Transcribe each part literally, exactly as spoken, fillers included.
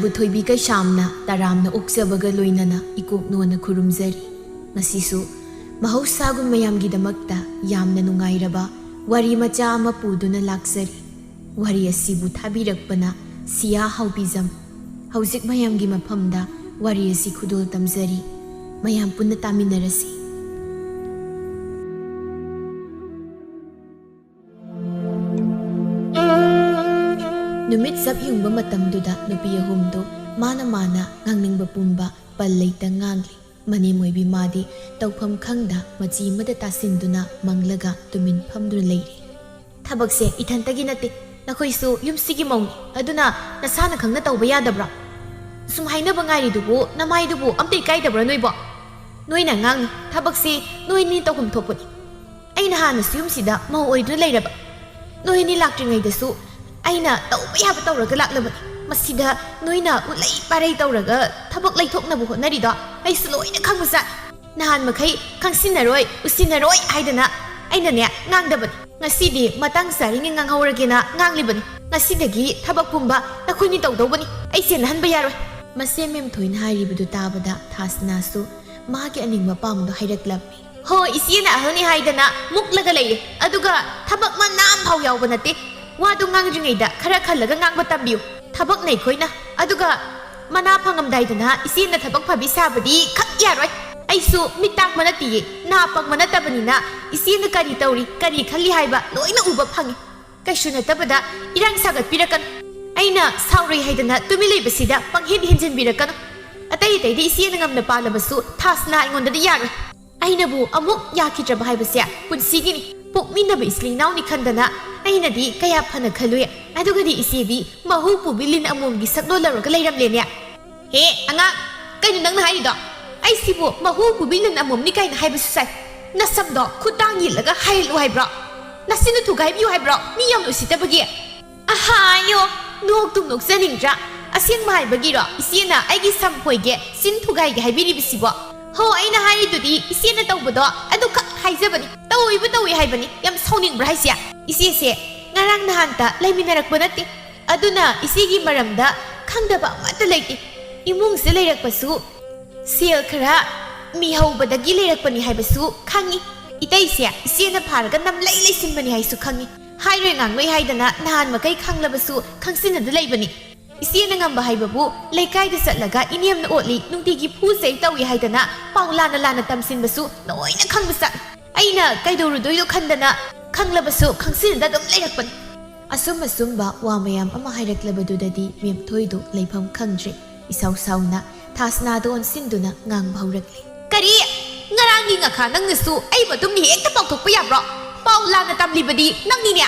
ꯊꯣꯏꯕꯤ ꯀꯩꯁꯥꯝꯅ ꯇꯔꯥꯝꯅ ꯑꯣꯛꯆꯕꯒ ꯂꯣꯏꯅꯅ ꯏꯀꯣꯛ ꯅꯣꯟꯅ ꯈꯨꯔꯨꯝꯖꯔꯤ꯫ ꯉꯁꯤꯁꯨ ꯃꯍꯧꯁꯥꯒꯨꯝ ꯃꯌꯥꯝꯒꯤꯗꯃꯛꯇ ꯌꯥꯝꯅ ꯅꯨꯡꯉꯥꯏꯔꯕ ꯋꯥꯔꯤ ꯃꯆꯥ ꯑꯃ ꯄꯨꯗꯨꯅ ꯂꯥꯛꯆꯔꯤ꯫ ꯋꯥꯔꯤ ꯑꯁꯤꯕꯨ ꯊꯥꯕꯤꯔꯛꯄꯅ ꯁꯤꯌꯥ ꯍꯥꯎꯕꯤꯖꯝ꯫ ꯍꯧꯖꯤꯛ ꯃꯌꯥꯝꯒꯤ ꯃꯐꯝꯗ ꯋꯥꯔꯤ ꯑꯁꯤ ꯈꯨꯗꯣꯜ ꯇꯝꯖꯔꯤ꯫ ꯃꯌꯥꯝ ꯄꯨꯟꯅ ꯇꯥꯃꯤꯟꯅꯔꯁꯤ꯫ ꯅꯨꯃꯤꯠ ꯆꯞ ꯌꯨꯡꯕ ꯃꯇꯝꯗꯨꯗ ꯅꯨꯄꯤ ꯑꯍꯨꯝꯗꯨ ꯃꯥꯅ ꯃꯥꯅ ꯉꯥꯡꯅꯤꯡꯕ ꯄꯨꯝꯕ ꯄꯜ ꯂꯩꯇ ꯉꯥꯡꯂꯤ꯫ ꯃꯅꯦꯝ ꯑꯣꯏꯕꯤ ꯃꯥꯗꯤ ꯇꯧꯐꯝ ꯈꯪꯗ ꯃꯆꯤ ꯑꯃꯗ ꯇꯥꯁꯤꯟꯗꯨꯅ ꯃꯪꯂꯒ ꯇꯨꯃꯤꯟ ꯐꯝꯗꯨꯅ ꯂꯩꯔꯤ꯫ "ꯊꯕꯛꯁꯦ ꯏꯊꯟꯇꯒꯤ ꯅꯠꯇꯦ, ꯅꯈꯣꯏꯁꯨ ꯌꯨꯝꯁꯤꯒꯤ ꯃꯧꯅꯤ, ꯑꯗꯨꯅ ꯅꯁꯥꯅ ꯈꯪꯅ ꯇꯧꯕ ꯌꯥꯗꯕ꯭ꯔꯥ? ꯁꯨꯝ ꯍꯥꯏꯅꯕ ꯉꯥꯏꯔꯤꯗꯨꯕꯨ ꯅꯃꯥꯏꯗꯨꯕꯨ ꯑꯝꯇ ꯏꯀꯥꯏꯗꯕ꯭ꯔꯥ ꯅꯣꯏꯕꯣ? ꯅꯣꯏꯅ ꯑꯉꯥꯡꯅꯤ, ꯊꯕꯛꯁꯤ ꯅꯣꯏꯅꯤ ꯇꯧꯐꯝ ꯊꯣꯛꯄꯅꯤ꯫ ꯑꯩꯅ ꯍꯥꯟꯅꯁꯨ ꯌꯨꯝꯁꯤꯗ ꯃꯧ ꯑꯣꯏꯗꯨꯅ ꯂꯩꯔꯕ꯫ ꯅꯣꯏ ꯑꯅꯤ ꯂꯥꯛꯇ꯭ꯔꯤꯉꯩꯗꯁꯨ ꯑꯩꯅ ꯇꯧꯕ ꯌꯥꯕ ꯇꯧꯔꯒ ꯂꯥꯛꯂꯕꯅꯤ꯫ ꯃꯁꯤꯗ ꯅꯣꯏꯅ ꯎꯠꯂꯩ ꯄꯥꯔꯩ ꯇꯧꯔꯒ ꯊꯕꯛ ꯂꯩꯊꯣꯛꯅꯕ ꯍꯣꯠꯅꯔꯤꯗꯣ ꯑꯩꯁꯨ ꯂꯣꯏꯅ ꯈꯪꯕꯖꯥꯠ꯫ ꯅꯍꯥꯟ ꯃꯈꯩ ꯈꯪꯁꯤꯟꯅꯔꯣꯏ, ꯎꯁꯤꯟꯅꯔꯣꯏ ꯍꯥꯏꯗꯅ ꯑꯩꯅꯅꯦ ꯉꯥꯡꯗꯕꯅꯤ꯫ ꯉꯁꯤꯗꯤ ꯃꯇꯥꯡ ꯆꯥꯔꯤꯉꯩ ꯉꯥꯡꯍꯧꯔꯒꯦꯅ ꯉꯥꯡꯂꯤꯕꯅꯤ꯫ ꯉꯁꯤꯗꯒꯤ ꯊꯕꯛ ꯄꯨꯝꯕ ꯅꯈꯣꯏꯅꯤ ꯇꯧꯗꯧꯕꯅꯤ꯫ ꯑꯩ ꯆꯦꯟꯅꯍꯟꯕ ꯌꯥꯔꯣꯏ꯫" ꯃꯁꯦꯝ ꯃꯦꯝꯊꯣꯏꯅ ꯍꯥꯏꯔꯤꯕꯗꯨ ꯇꯥꯕꯗ ꯊꯥꯁꯅꯥꯁꯨ ꯃꯥꯒꯤ ꯑꯅꯤꯡꯕ ꯄꯥꯝꯕꯗꯣ ꯍꯩꯔꯛꯂꯝꯃꯤ꯫ "ꯍꯣ, ꯏꯆꯦꯅ ꯑꯍꯜꯅꯤ ꯍꯥꯏꯗꯅ ꯃꯨꯛꯂꯒ ꯂꯩꯔꯦ, ꯑꯗꯨꯒ ꯊꯕꯛ ꯃꯅꯥ ꯑꯃꯐꯥꯎ ꯌꯥꯎꯕ ꯅꯠꯇꯦ꯫ ꯋꯥꯗꯣ ꯉꯥꯡꯗ꯭ꯔꯤꯉꯩꯗ ꯈꯔ ꯈꯜꯂꯒ ꯉꯥꯡꯕ ꯇꯝꯕꯤꯌꯨ꯫ ꯊꯕꯛꯅ ꯑꯩꯈꯣꯏꯅ, ꯑꯗꯨꯒ ꯃꯅꯥ ꯐꯪꯉꯝꯗꯥꯏꯗꯅ ꯏꯆꯦꯅ ꯊꯕꯛ ꯐꯕꯤ ꯁꯥꯕꯗꯤ ꯈꯛ ꯌꯥꯔꯣꯏ꯫ ꯑꯩꯁꯨ ꯃꯤꯠ ꯇꯥꯡꯕ ꯅꯠꯇꯤꯌꯦ, ꯅꯥ ꯄꯪꯕ ꯅꯠꯇꯕꯅꯤꯅ ꯏꯆꯦꯅ ꯀꯔꯤ ꯇꯧꯔꯤ, ꯀꯔꯤ ꯈꯜꯂꯤ ꯍꯥꯏꯕ ꯂꯣꯏꯅ ꯎꯕ ꯐꯪꯉꯤ꯫ ꯀꯩꯁꯨ ꯅꯠꯇꯕꯗ ꯏꯔꯥꯡ ꯁꯥꯒꯠꯄꯤꯔꯛꯀꯅꯨ꯫ ꯑꯩꯅ ꯁꯥꯎꯔꯣꯏ ꯍꯥꯏꯗꯅ ꯇꯨꯃꯤꯟ ꯂꯩꯕꯁꯤꯗ ꯄꯪꯍꯦꯟ ꯍꯦꯟꯖꯤꯟꯕꯤꯔꯛꯀꯅꯨ꯫ ꯑꯇꯩ ꯑꯇꯩꯗꯤ ꯏꯆꯦꯅ ꯉꯝꯅ ꯄꯥꯜꯂꯕꯁꯨ ꯊꯥꯁꯅꯥ ꯑꯩꯉꯣꯟꯗꯗꯤ ꯌꯥꯔꯣꯏ꯫ ꯑꯩꯅꯕꯨ ꯑꯃꯨꯛ ꯌꯥꯈꯤꯗ꯭ꯔꯕ ꯍꯥꯏꯕꯁꯦ ꯄꯨꯟꯁꯤꯒꯤꯅꯤ꯫ ꯄꯣꯛꯃꯤꯟꯅꯕ ꯏꯆꯤꯜ ꯏꯅꯥꯎꯅꯤ ꯈꯟꯗꯅ ꯑꯩꯅꯗꯤ ꯀꯌꯥ ꯐꯅ ꯈꯜꯂꯨꯏ꯫ ꯑꯗꯨꯒꯗꯤ ꯏꯆꯦꯗꯤ ꯃꯍꯨ ꯄꯨꯕꯤ ꯂꯤꯟ ꯑꯃꯣꯝꯒꯤ ꯁꯛꯂꯣꯟ ꯂꯧꯔꯒ ꯂꯩꯔꯝꯂꯦꯅꯦ꯫ ꯍꯦ, ꯑꯉꯥꯡ, ꯀꯩꯅꯣ ꯅꯪꯅ ꯍꯥꯏꯔꯤꯗꯣ? ꯑꯩꯁꯤꯕꯨ ꯃꯍꯨ ꯄꯨꯕꯤ ꯂꯤꯟ ꯑꯃꯣꯝꯅꯤ ꯀꯥꯏꯅ ꯍꯥꯏꯕꯁꯨ ꯁꯥꯏ꯫ ꯅꯁꯝꯗꯣ ꯈꯨꯠꯇꯥꯡ ꯌꯦꯠꯂꯒ ꯍꯥꯏꯍꯜꯂꯨ ꯍꯥꯏꯕ꯭ꯔꯣ? ꯅꯆꯤꯟꯗꯨ ꯊꯨꯒꯥꯏꯕꯤꯌꯨ ꯍꯥꯏꯕ꯭ꯔꯣ? ꯃꯤ ꯌꯥꯝꯅ ꯎꯁꯤꯠꯇꯕꯒꯤ꯫ ꯑꯍꯥꯌꯣ, ꯅꯣꯛꯇꯨꯝ ꯅꯣꯛꯆꯅꯤꯡꯗ꯭ꯔꯥ? ꯑꯁꯦꯡꯕ ꯍꯥꯏꯕꯒꯤꯔꯣ ꯏꯆꯦꯅ ꯑꯩꯒꯤ ꯁꯝ ꯐꯣꯏꯒꯦ, ꯆꯤꯟ ꯊꯨꯒꯥꯏꯒꯦ ꯍꯥꯏꯕꯤꯔꯤꯕꯁꯤꯕꯣ? ꯍꯣ, ꯑꯩꯅ ꯍꯥꯏꯔꯤꯗꯨꯗꯤ ꯏꯆꯦꯅ ꯇꯧꯕꯗꯣ ꯑꯗꯨꯈꯛ ꯍꯥꯏꯖꯕꯅꯤ꯫ ꯇꯧꯏꯕꯨ ꯇꯧꯏ ꯍꯥꯏꯕꯅꯤ꯫ ꯌꯥꯝ ꯁꯥꯎꯅꯤꯡꯕ꯭ꯔꯥ ꯍꯥꯏꯁꯦ? ꯏꯆꯦꯁꯦ ꯉꯔꯥꯡ ꯅꯍꯥꯟꯇ ꯂꯩꯃꯤꯟꯅꯔꯛꯄ ꯅꯠꯇꯦ꯫ ꯑꯗꯨꯅ ꯏꯆꯦꯒꯤ ꯃꯔꯝꯗ ꯈꯪꯗꯕ ꯑꯃꯠꯇ ꯂꯩꯇꯦ꯫ ꯏꯃꯨꯡꯁꯦ ꯂꯩꯔꯛꯄꯁꯨ ꯁꯦꯜ ꯈꯔ ꯃꯤꯍꯧꯕꯗꯒꯤ ꯂꯩꯔꯛꯄꯅꯤ ꯍꯥꯏꯕꯁꯨ ꯈꯪꯉꯤ꯫ ꯏꯇꯩꯁꯦ ꯏꯆꯦꯅ ꯐꯥꯔꯒ ꯅꯝꯂꯩ ꯂꯩꯁꯤꯟꯕꯅꯤ ꯍꯥꯏꯁꯨ ꯈꯪꯉꯤ꯫ ꯍꯥꯏꯔꯣꯏ ꯉꯥꯡꯂꯣꯏ ꯍꯥꯏꯗꯅ ꯅꯍꯥꯟ ꯃꯈꯩ ꯈꯪꯂꯕꯁꯨ ꯈꯪꯁꯤꯟꯅꯗ ꯂꯩꯕꯅꯤ꯫ ꯏꯆꯦꯅ ꯉꯝꯕ ꯍꯥꯏꯕꯕꯨ ꯂꯩꯀꯥꯏꯗ ꯆꯠꯂꯒ ꯏꯅꯦꯝꯅ ꯑꯣꯠꯂꯤ, ꯅꯨꯡꯇꯤꯒꯤ ꯐꯨ ꯆꯩ ꯇꯧꯏ ꯍꯥꯏꯗꯅ ꯄꯥꯎ ꯂꯥꯟꯅ ꯂꯥꯟꯅ ꯇꯝꯁꯤꯟꯕꯁꯨ ꯂꯣꯏꯅ ꯈꯪꯕ ꯆꯥꯛ꯫ ꯑꯩꯅ ꯀꯩꯗꯧꯔꯨꯗꯣꯏꯅꯣ ꯈꯟꯗꯅ ꯈꯪꯂꯕꯁꯨ ꯈꯪꯁꯤꯟꯅꯗ ꯑꯗꯨꯝ ꯂꯩꯔꯛꯄꯅꯤ꯫ ꯑꯁꯨꯝ ꯑꯁꯨꯝꯕ ꯋꯥ ꯃꯌꯥꯝ ꯑꯃ ꯍꯥꯏꯔꯛꯂꯕꯗꯨꯗꯗꯤ ꯃꯦꯝꯊꯣꯏꯗꯨ ꯂꯩꯐꯝ ꯈꯪꯗ꯭ꯔꯦ꯫ ꯏꯁꯥꯎ ꯁꯥꯎꯅ ꯊꯥꯁꯅꯥꯗ ꯑꯣꯟꯁꯤꯟꯗꯨꯅ ꯉꯥꯡꯕ ꯍꯧꯔꯛꯂꯤ꯫ "ꯀꯔꯤ? ꯉꯔꯥꯡꯒꯤ ꯉꯈꯥ ꯅꯪꯅꯁꯨ ꯑꯩꯕꯨ ꯑꯗꯨꯝ ꯍꯦꯛꯇ ꯄꯥꯎꯊꯣꯛꯄ ꯌꯥꯕ꯭ꯔꯣ? ꯄꯥꯎ ꯂꯥꯟꯅ ꯇꯝꯂꯤꯕꯗꯤ ꯅꯪꯅꯤꯅꯦ꯫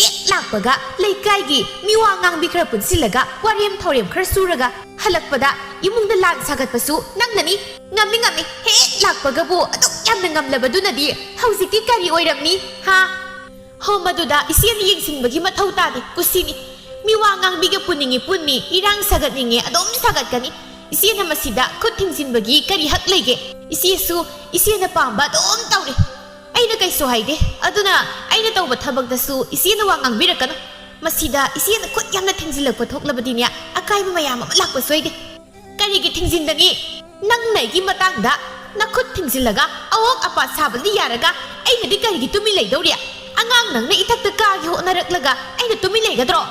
ꯍꯦꯛ ꯂꯥꯛꯄꯒ ꯂꯩꯀꯥꯏꯒꯤ ꯃꯤꯋꯥ ꯉꯥꯡꯕꯤ ꯈꯔ ꯄꯨꯟꯁꯤꯜꯂꯒ ꯋꯥꯔꯦꯝ ꯊꯧꯔꯦꯝ ꯈꯔ ꯁꯨꯔꯒ ꯍꯜꯂꯛꯄꯗ ꯏꯃꯨꯡꯗ ꯂꯥꯟ ꯁꯥꯒꯠꯄꯁꯨ ꯅꯪꯅꯅꯤ꯫ ꯉꯝꯃꯤ, ꯉꯝꯃꯤ꯫ ꯍꯦꯛ ꯂꯥꯛꯄꯒꯕꯨ ꯑꯗꯨꯛ ꯌꯥꯝꯅ ꯉꯝꯂꯕꯗꯨꯅꯗꯤ ꯍꯧꯖꯤꯛꯇꯤ ꯀꯔꯤ ꯑꯣꯏꯔꯝꯅꯤ? ꯍꯥ?" "ꯍꯣ, ꯃꯗꯨꯗ ꯏꯆꯦꯅ ꯌꯦꯡꯁꯤꯟꯕꯒꯤ ꯃꯊꯧ ꯇꯥꯗꯦ, ꯀꯨꯁꯤꯅꯤ꯫ ꯃꯤꯋꯥ ꯉꯥꯡꯕꯤꯒ ꯄꯨꯟꯅꯤꯡꯉꯤ ꯄꯨꯟꯅꯤ, ꯏꯔꯥꯡ ꯁꯥꯒꯠꯅꯤꯡꯉꯦ ꯑꯗꯨꯝ ꯁꯥꯒꯠꯀꯅꯤ꯫ ꯏꯆꯦꯅ ꯃꯁꯤꯗ ꯈꯨꯠ ꯊꯤꯡꯖꯤꯟꯕꯒꯤ ꯀꯔꯤ ꯍꯛ ꯂꯩꯒꯦ? ꯏꯆꯦꯁꯨ ꯏꯆꯦꯅ ꯄꯥꯝꯕ ꯑꯗꯨꯝ ꯇꯧꯔꯦ꯫ ꯑꯩꯅ ꯀꯩꯁꯨ ꯍꯥꯏꯗꯦ꯫ ꯑꯗꯨꯅ ꯑꯩꯅ ꯇꯧꯕ ꯊꯕꯛꯇꯁꯨ ꯏꯆꯦꯅ ꯋꯥ ꯉꯥꯡꯕꯤꯔꯛꯀꯅꯨ꯫ ꯃꯁꯤꯗ ꯏꯆꯦꯅ ꯈꯨꯠ ꯌꯥꯝꯅ ꯊꯤꯡꯖꯤꯜꯂꯛꯄ ꯊꯣꯛꯂꯕꯗꯤꯅꯦ, ꯑꯀꯥꯏꯕ ꯃꯌꯥꯝ ꯑꯃ ꯂꯥꯛꯄ ꯁꯣꯏꯗꯦ꯫" "ꯀꯔꯤꯒꯤ ꯊꯤꯡꯖꯤꯟꯒꯅꯤ? ꯅꯪꯅ ꯑꯩꯒꯤ ꯃꯇꯥꯡꯗ ꯅꯈꯨꯠ ꯊꯤꯡꯖꯤꯜꯂꯒ ꯑꯋꯣꯛ ꯑꯄꯥ ꯁꯥꯕꯗꯤ ꯌꯥꯔꯒ ꯑꯩꯅꯗꯤ ꯀꯔꯤꯒꯤ ꯇꯨꯃꯤꯟ ꯂꯩꯗꯧꯔꯤ? ꯑꯉꯥꯡ ꯅꯪꯅ ꯏꯊꯛꯇ ꯀꯥꯒꯦ ꯍꯣꯠꯅꯔꯛꯂꯒ ꯑꯩꯅ ꯇꯨꯃꯤꯟ ꯂꯩꯒꯗ꯭ꯔꯣ?"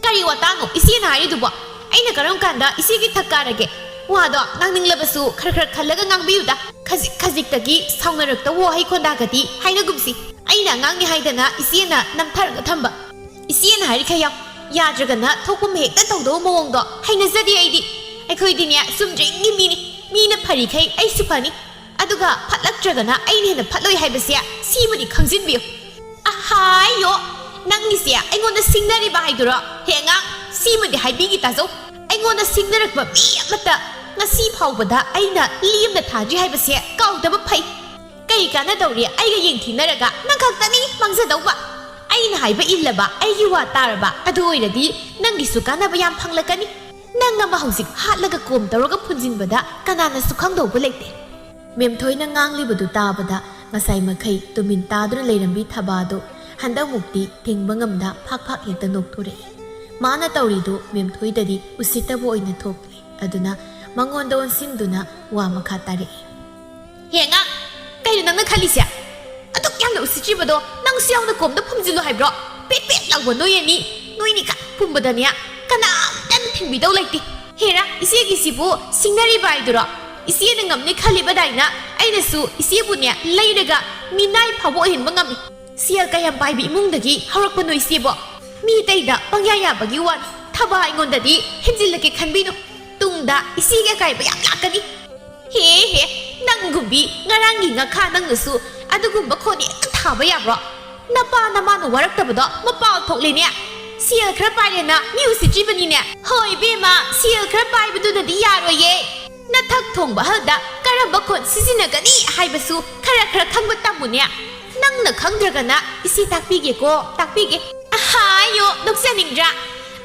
"ꯀꯔꯤ ꯋꯥꯇꯥꯅꯣ ꯏꯆꯦꯅ ꯍꯥꯏꯔꯤꯗꯨꯕꯣ? ꯑꯩꯅ ꯀꯔꯝ ꯀꯥꯟꯗ ꯏꯆꯦꯒꯤ ꯊꯛ ꯀꯥꯔꯒꯦ? ꯋꯥꯗꯣ ꯉꯥꯡꯅꯤꯡꯂꯕꯁꯨ ꯈꯔ ꯈꯔ ꯈꯜꯂꯒ ꯉꯥꯡꯕꯤꯌꯨꯗ꯫ ꯈꯖꯤꯛ ꯈꯖꯤꯛꯇꯒꯤ ꯁꯥꯎꯅꯔꯛꯇ ꯋꯥꯍꯩ ꯈꯣꯟꯗꯥꯒꯗꯤ ꯍꯥꯏꯅꯒꯨꯝꯁꯤ꯫ ꯑꯩꯅ ꯑꯉꯥꯡꯅꯤ ꯍꯥꯏꯗꯅ ꯏꯆꯦꯅ ꯅꯝꯊꯔꯒ ꯊꯝꯕ꯫ ꯏꯆꯦꯅ ꯍꯥꯏꯔꯤꯈꯩ ꯌꯥꯎ꯫ ꯌꯥꯗ꯭ꯔꯒꯅ ꯊꯣꯛꯄ ꯑꯃ ꯍꯦꯛꯇ ꯇꯧꯗꯧꯕ ꯃꯑꯣꯡꯗꯣ ꯍꯩꯅꯖꯗꯦ ꯑꯩꯗꯤ꯫ ꯑꯩꯈꯣꯏꯗꯤꯅꯦ ꯆꯨꯝꯗ꯭ꯔꯤꯡꯒꯤ ꯃꯤꯅꯤ꯫ ꯃꯤꯅ ꯐꯔꯤꯈꯩ ꯑꯩꯁꯨ ꯐꯅꯤ꯫ ꯑꯗꯨꯒ ꯐꯠꯂꯛꯇ꯭ꯔꯒꯅ ꯑꯩꯅ ꯍꯦꯟꯅ ꯐꯠꯂꯣꯏ ꯍꯥꯏꯕꯁꯦ ꯁꯤꯃꯗꯤ ꯈꯪꯖꯤꯟꯕꯤꯌꯨ꯫" "ꯑꯍꯥꯌꯣ, ꯅꯪꯒꯤꯁꯦ ꯑꯩꯉꯣꯟꯗ ꯁꯤꯡꯅꯔꯤꯕ ꯍꯥꯏꯗꯨꯔꯣ? ꯍꯦ ꯑꯉꯥꯡ, ꯁꯤꯃꯗꯤ ꯍꯥꯏꯕꯤꯒꯦ ꯇꯥꯖꯧ꯫ ꯑꯩꯉꯣꯟꯗ ꯁꯤꯡꯅꯔꯛꯄ ꯃꯤ ꯑꯃꯠꯇ ꯉꯁꯤ ꯐꯥꯎꯕꯗ ꯑꯩꯅ ꯂꯦꯝꯅ ꯊꯥꯗ꯭ꯔꯤ ꯍꯥꯏꯕꯁꯦ ꯀꯥꯎꯗꯕ ꯐꯩ꯫ ꯀꯩ ꯀꯥꯟꯅꯗꯧꯔꯤ ꯑꯩꯒ ꯌꯦꯡꯊꯤꯅꯔꯒ? ꯅꯪ ꯈꯛꯇꯅꯤ ꯃꯥꯡꯖꯗꯧꯕ꯫ ꯑꯩꯅ ꯍꯥꯏꯕ ꯏꯜꯂꯕ, ꯑꯩꯒꯤ ꯋꯥ ꯇꯥꯔꯕ, ꯑꯗꯨ ꯑꯣꯏꯔꯗꯤ ꯅꯪꯒꯤꯁꯨ ꯀꯥꯟꯅꯕ ꯌꯥꯝ ꯐꯪꯂꯛꯀꯅꯤ꯫ ꯅꯪ ꯑꯃ ꯍꯧꯖꯤꯛ ꯍꯥꯠꯂꯒ ꯀꯣꯝ ꯇꯧꯔꯒ ꯐꯨꯟꯖꯤꯟꯕꯗ ꯀꯅꯥꯅꯁꯨ ꯈꯪꯗꯧꯕ ꯂꯩꯇꯦ꯫" ꯃꯦꯝꯊꯣꯏꯅ ꯉꯥꯡꯂꯤꯕꯗꯨ ꯇꯥꯕꯗ ꯉꯁꯥꯏ ꯃꯈꯩ ꯇꯨꯃꯤꯟ ꯇꯥꯗꯨꯅ ꯂꯩꯔꯝꯕꯤ ꯊꯕꯥꯗꯨ ꯍꯟꯗꯛꯃꯨꯛꯇꯤ ꯊꯤꯡꯕ ꯉꯝꯗ ꯐꯥꯛ ꯐꯥꯛ ꯍꯦꯛꯇ ꯅꯣꯛꯊꯣꯔꯛꯏ꯫ ꯃꯥꯅ ꯇꯧꯔꯤꯗꯨ ꯃꯦꯝꯊꯣꯏꯗꯗꯤ ꯎꯁꯤꯠꯇꯕ ꯑꯣꯏꯅ ꯊꯣꯛꯂꯦ꯫ ꯑꯗꯨꯅ ꯃꯉꯣꯟꯗ ꯑꯣꯟꯁꯤꯟꯗꯨꯅ ꯋꯥ ꯃꯈꯥ ꯇꯥꯔꯛꯏ꯫ ꯍꯦ ꯑꯉꯥꯡ, ꯀꯩꯅꯣ ꯅꯪꯅ ꯈꯜꯂꯤꯁꯦ? ꯑꯗꯨꯛ ꯌꯥꯝꯅ ꯎꯁꯤꯠꯇ꯭ꯔꯤꯕꯗꯣ ꯅꯪꯁꯨ ꯌꯥꯎꯅ ꯀꯣꯝꯗ ꯐꯨꯝꯖꯤꯜꯂꯨ ꯍꯥꯏꯕ꯭ꯔꯣ? ꯄꯦꯠ ꯄꯦꯠ ꯂꯥꯎꯕ ꯅꯣꯏ ꯑꯅꯤ, ꯅꯣꯏꯅꯤ ꯈꯛ ꯐꯨꯝꯕꯗꯅꯦ ꯀꯅꯥꯝꯇꯅ ꯊꯤꯡꯕꯤꯗꯧ ꯂꯩꯇꯦ꯫ ꯍꯦꯔꯥ, ꯏꯆꯦꯒꯤꯁꯤꯕꯨ ꯁꯤꯡꯅꯔꯤꯕ ꯍꯥꯏꯗꯨꯔꯣ? ꯏꯆꯦꯅ ꯉꯝꯅꯤ ꯈꯜꯂꯤꯕꯗꯥꯏꯅ ꯑꯩꯅꯁꯨ ꯏꯆꯦꯕꯨꯅꯦ ꯂꯩꯔꯒ ꯃꯤꯅꯥꯏ ꯐꯥꯎꯕ ꯑꯣꯏꯍꯟꯕ ꯉꯝꯃꯤ꯫ ꯁꯦꯜ ꯀꯌꯥꯝ ꯄꯥꯏꯕ ꯏꯃꯨꯡꯗꯒꯤ ꯍꯧꯔꯛꯄꯅꯣ ꯏꯆꯦꯕꯣ? ꯃꯤ ꯑꯇꯩꯗ ꯄꯪꯌꯥ ꯌꯥꯕꯒꯤ ꯋꯥꯅꯤ, ꯊꯕꯥ ꯑꯩꯉꯣꯟꯗꯗꯤ ꯍꯦꯟꯖꯤꯜꯂꯛꯀꯦ ꯈꯟꯕꯤꯅꯨ꯫ ꯇꯨꯡꯗ ꯏꯆꯦꯒꯤ ꯑꯀꯥꯏꯕ ꯌꯥꯝ ꯂꯥꯛꯀꯅꯤ꯫ ꯍꯦ ꯍꯦ, ꯅꯪꯒꯨꯝꯕꯤ ꯉꯔꯥꯡꯒꯤ ꯉꯥꯈꯥ ꯅꯪꯅꯁꯨ ꯑꯗꯨꯒꯨꯝꯕ ꯈꯣꯟ ꯍꯦꯛꯇ ꯊꯥꯕ ꯌꯥꯕ꯭ꯔꯣ? ꯅꯄꯥ ꯅꯃꯥꯅ ꯋꯥꯔꯛꯇꯕꯗꯣ ꯃꯄꯥ ꯊꯣꯛꯂꯦꯅꯦ꯫ ꯁꯦꯜ ꯈꯔ ꯄꯥꯏꯔꯦꯅ ꯃꯤ ꯎꯁꯤꯠꯇ꯭ꯔꯤꯕꯅꯤꯅꯦ꯫ ꯍꯣꯏ ꯏꯕꯦꯝꯃ, ꯁꯦꯜ ꯈꯔ ꯄꯥꯏꯕꯗꯨꯅꯗꯤ ꯌꯥꯔꯣꯏꯌꯦ꯫ ꯅꯊꯛ ꯊꯣꯡꯕ ꯑꯍꯜꯗ ꯀꯔꯝꯕ ꯈꯣꯟ ꯁꯤꯖꯤꯟꯅꯒꯅꯤ ꯍꯥꯏꯕꯁꯨ ꯈꯔ ꯈꯔ ꯈꯪꯕ ꯇꯝꯃꯨꯅꯦ꯫ ꯅꯪꯅ ꯈꯪꯗ꯭ꯔꯒꯅ ꯏꯆꯦ ꯇꯥꯛꯄꯤꯒꯦꯀꯣ, ꯇꯥꯛꯄꯤꯒꯦ꯫ ꯑꯍꯥꯌꯣ, ꯅꯣꯛꯆꯅꯤꯡꯗ꯭ꯔꯥ?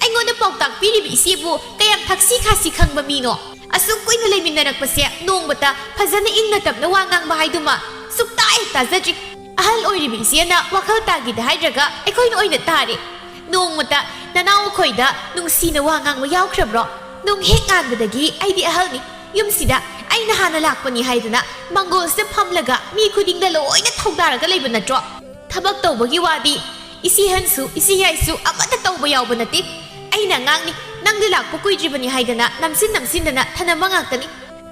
ꯑꯩꯉꯣꯟꯗ ꯄꯥꯎꯇꯥꯛ ꯄꯤꯔꯤꯕ ꯏꯆꯦꯕꯨ ꯀꯌꯥꯝ ꯊꯛꯁꯤ ꯈꯥꯁꯤ ꯈꯪꯕ ꯃꯤꯅꯣ? ꯑꯁꯨꯛ ꯀꯨꯏꯅ ꯂꯩꯃꯤꯟꯅꯔꯛꯄꯁꯦ ꯅꯣꯡꯃꯇ ꯐꯖꯅ ꯏꯪꯅ ꯇꯞꯅ ꯋꯥ ꯉꯥꯡꯕ ꯍꯥꯏꯗꯨꯃ ꯁꯨꯛꯇꯥ ꯍꯦꯛ ꯇꯥꯖꯗ꯭ꯔꯤ꯫ ꯑꯍꯜ ꯑꯣꯏꯔꯤꯕ ꯏꯆꯦꯅ ꯋꯥꯈꯜ ꯇꯥꯈꯤꯗ ꯍꯥꯏꯗ꯭ꯔꯒ ꯑꯩꯈꯣꯏꯅ ꯑꯣꯏꯅ ꯇꯥꯔꯦ꯫ ꯅꯣꯡꯃꯇ ꯅꯅꯥꯎ ꯑꯩꯈꯣꯏꯗ ꯅꯨꯡꯁꯤꯅ ꯋꯥ ꯉꯥꯡꯕ ꯌꯥꯎꯈ꯭ꯔꯕ꯭ꯔꯣ? ꯅꯣꯡ ꯍꯦꯛ ꯉꯥꯟꯕꯗꯒꯤ ꯑꯩꯗꯤ ꯑꯍꯜꯅꯤ꯫ ꯌꯨꯝꯁꯤꯗ ꯑꯩꯅ ꯍꯥꯟꯅ ꯂꯥꯛꯄꯅꯤ ꯍꯥꯏꯗꯅ ꯃꯪꯒꯣꯜꯁꯤꯗ ꯐꯝꯂꯒ ꯃꯤ ꯈꯨꯗꯤꯡꯗ ꯂꯣꯏꯅ ꯊꯧꯗꯥꯔꯒ ꯂꯩꯕ ꯅꯠꯇ꯭ꯔꯣ? ꯊꯕꯛ ꯇꯧꯕꯒꯤ ꯋꯥꯗꯤ ꯏꯆꯦ ꯑꯍꯟꯁꯨ ꯏꯆꯦ ꯌꯥꯏꯁꯨ ꯑꯃꯠꯇ ꯇꯧꯕ ꯌꯥꯎꯕ ꯅꯠꯇꯦ꯫ ꯑꯩꯅ ꯑꯉꯥꯡꯅꯤ, ꯅꯪꯗꯤ ꯂꯥꯛꯄ ꯀꯨꯏꯗ꯭ꯔꯤꯕꯅꯤ ꯍꯥꯏꯗꯅ ꯅꯝꯁꯤꯟ ꯅꯝꯁꯤꯟꯗꯅ ꯊꯅꯝꯕ ꯉꯥꯛꯇꯅꯤ꯫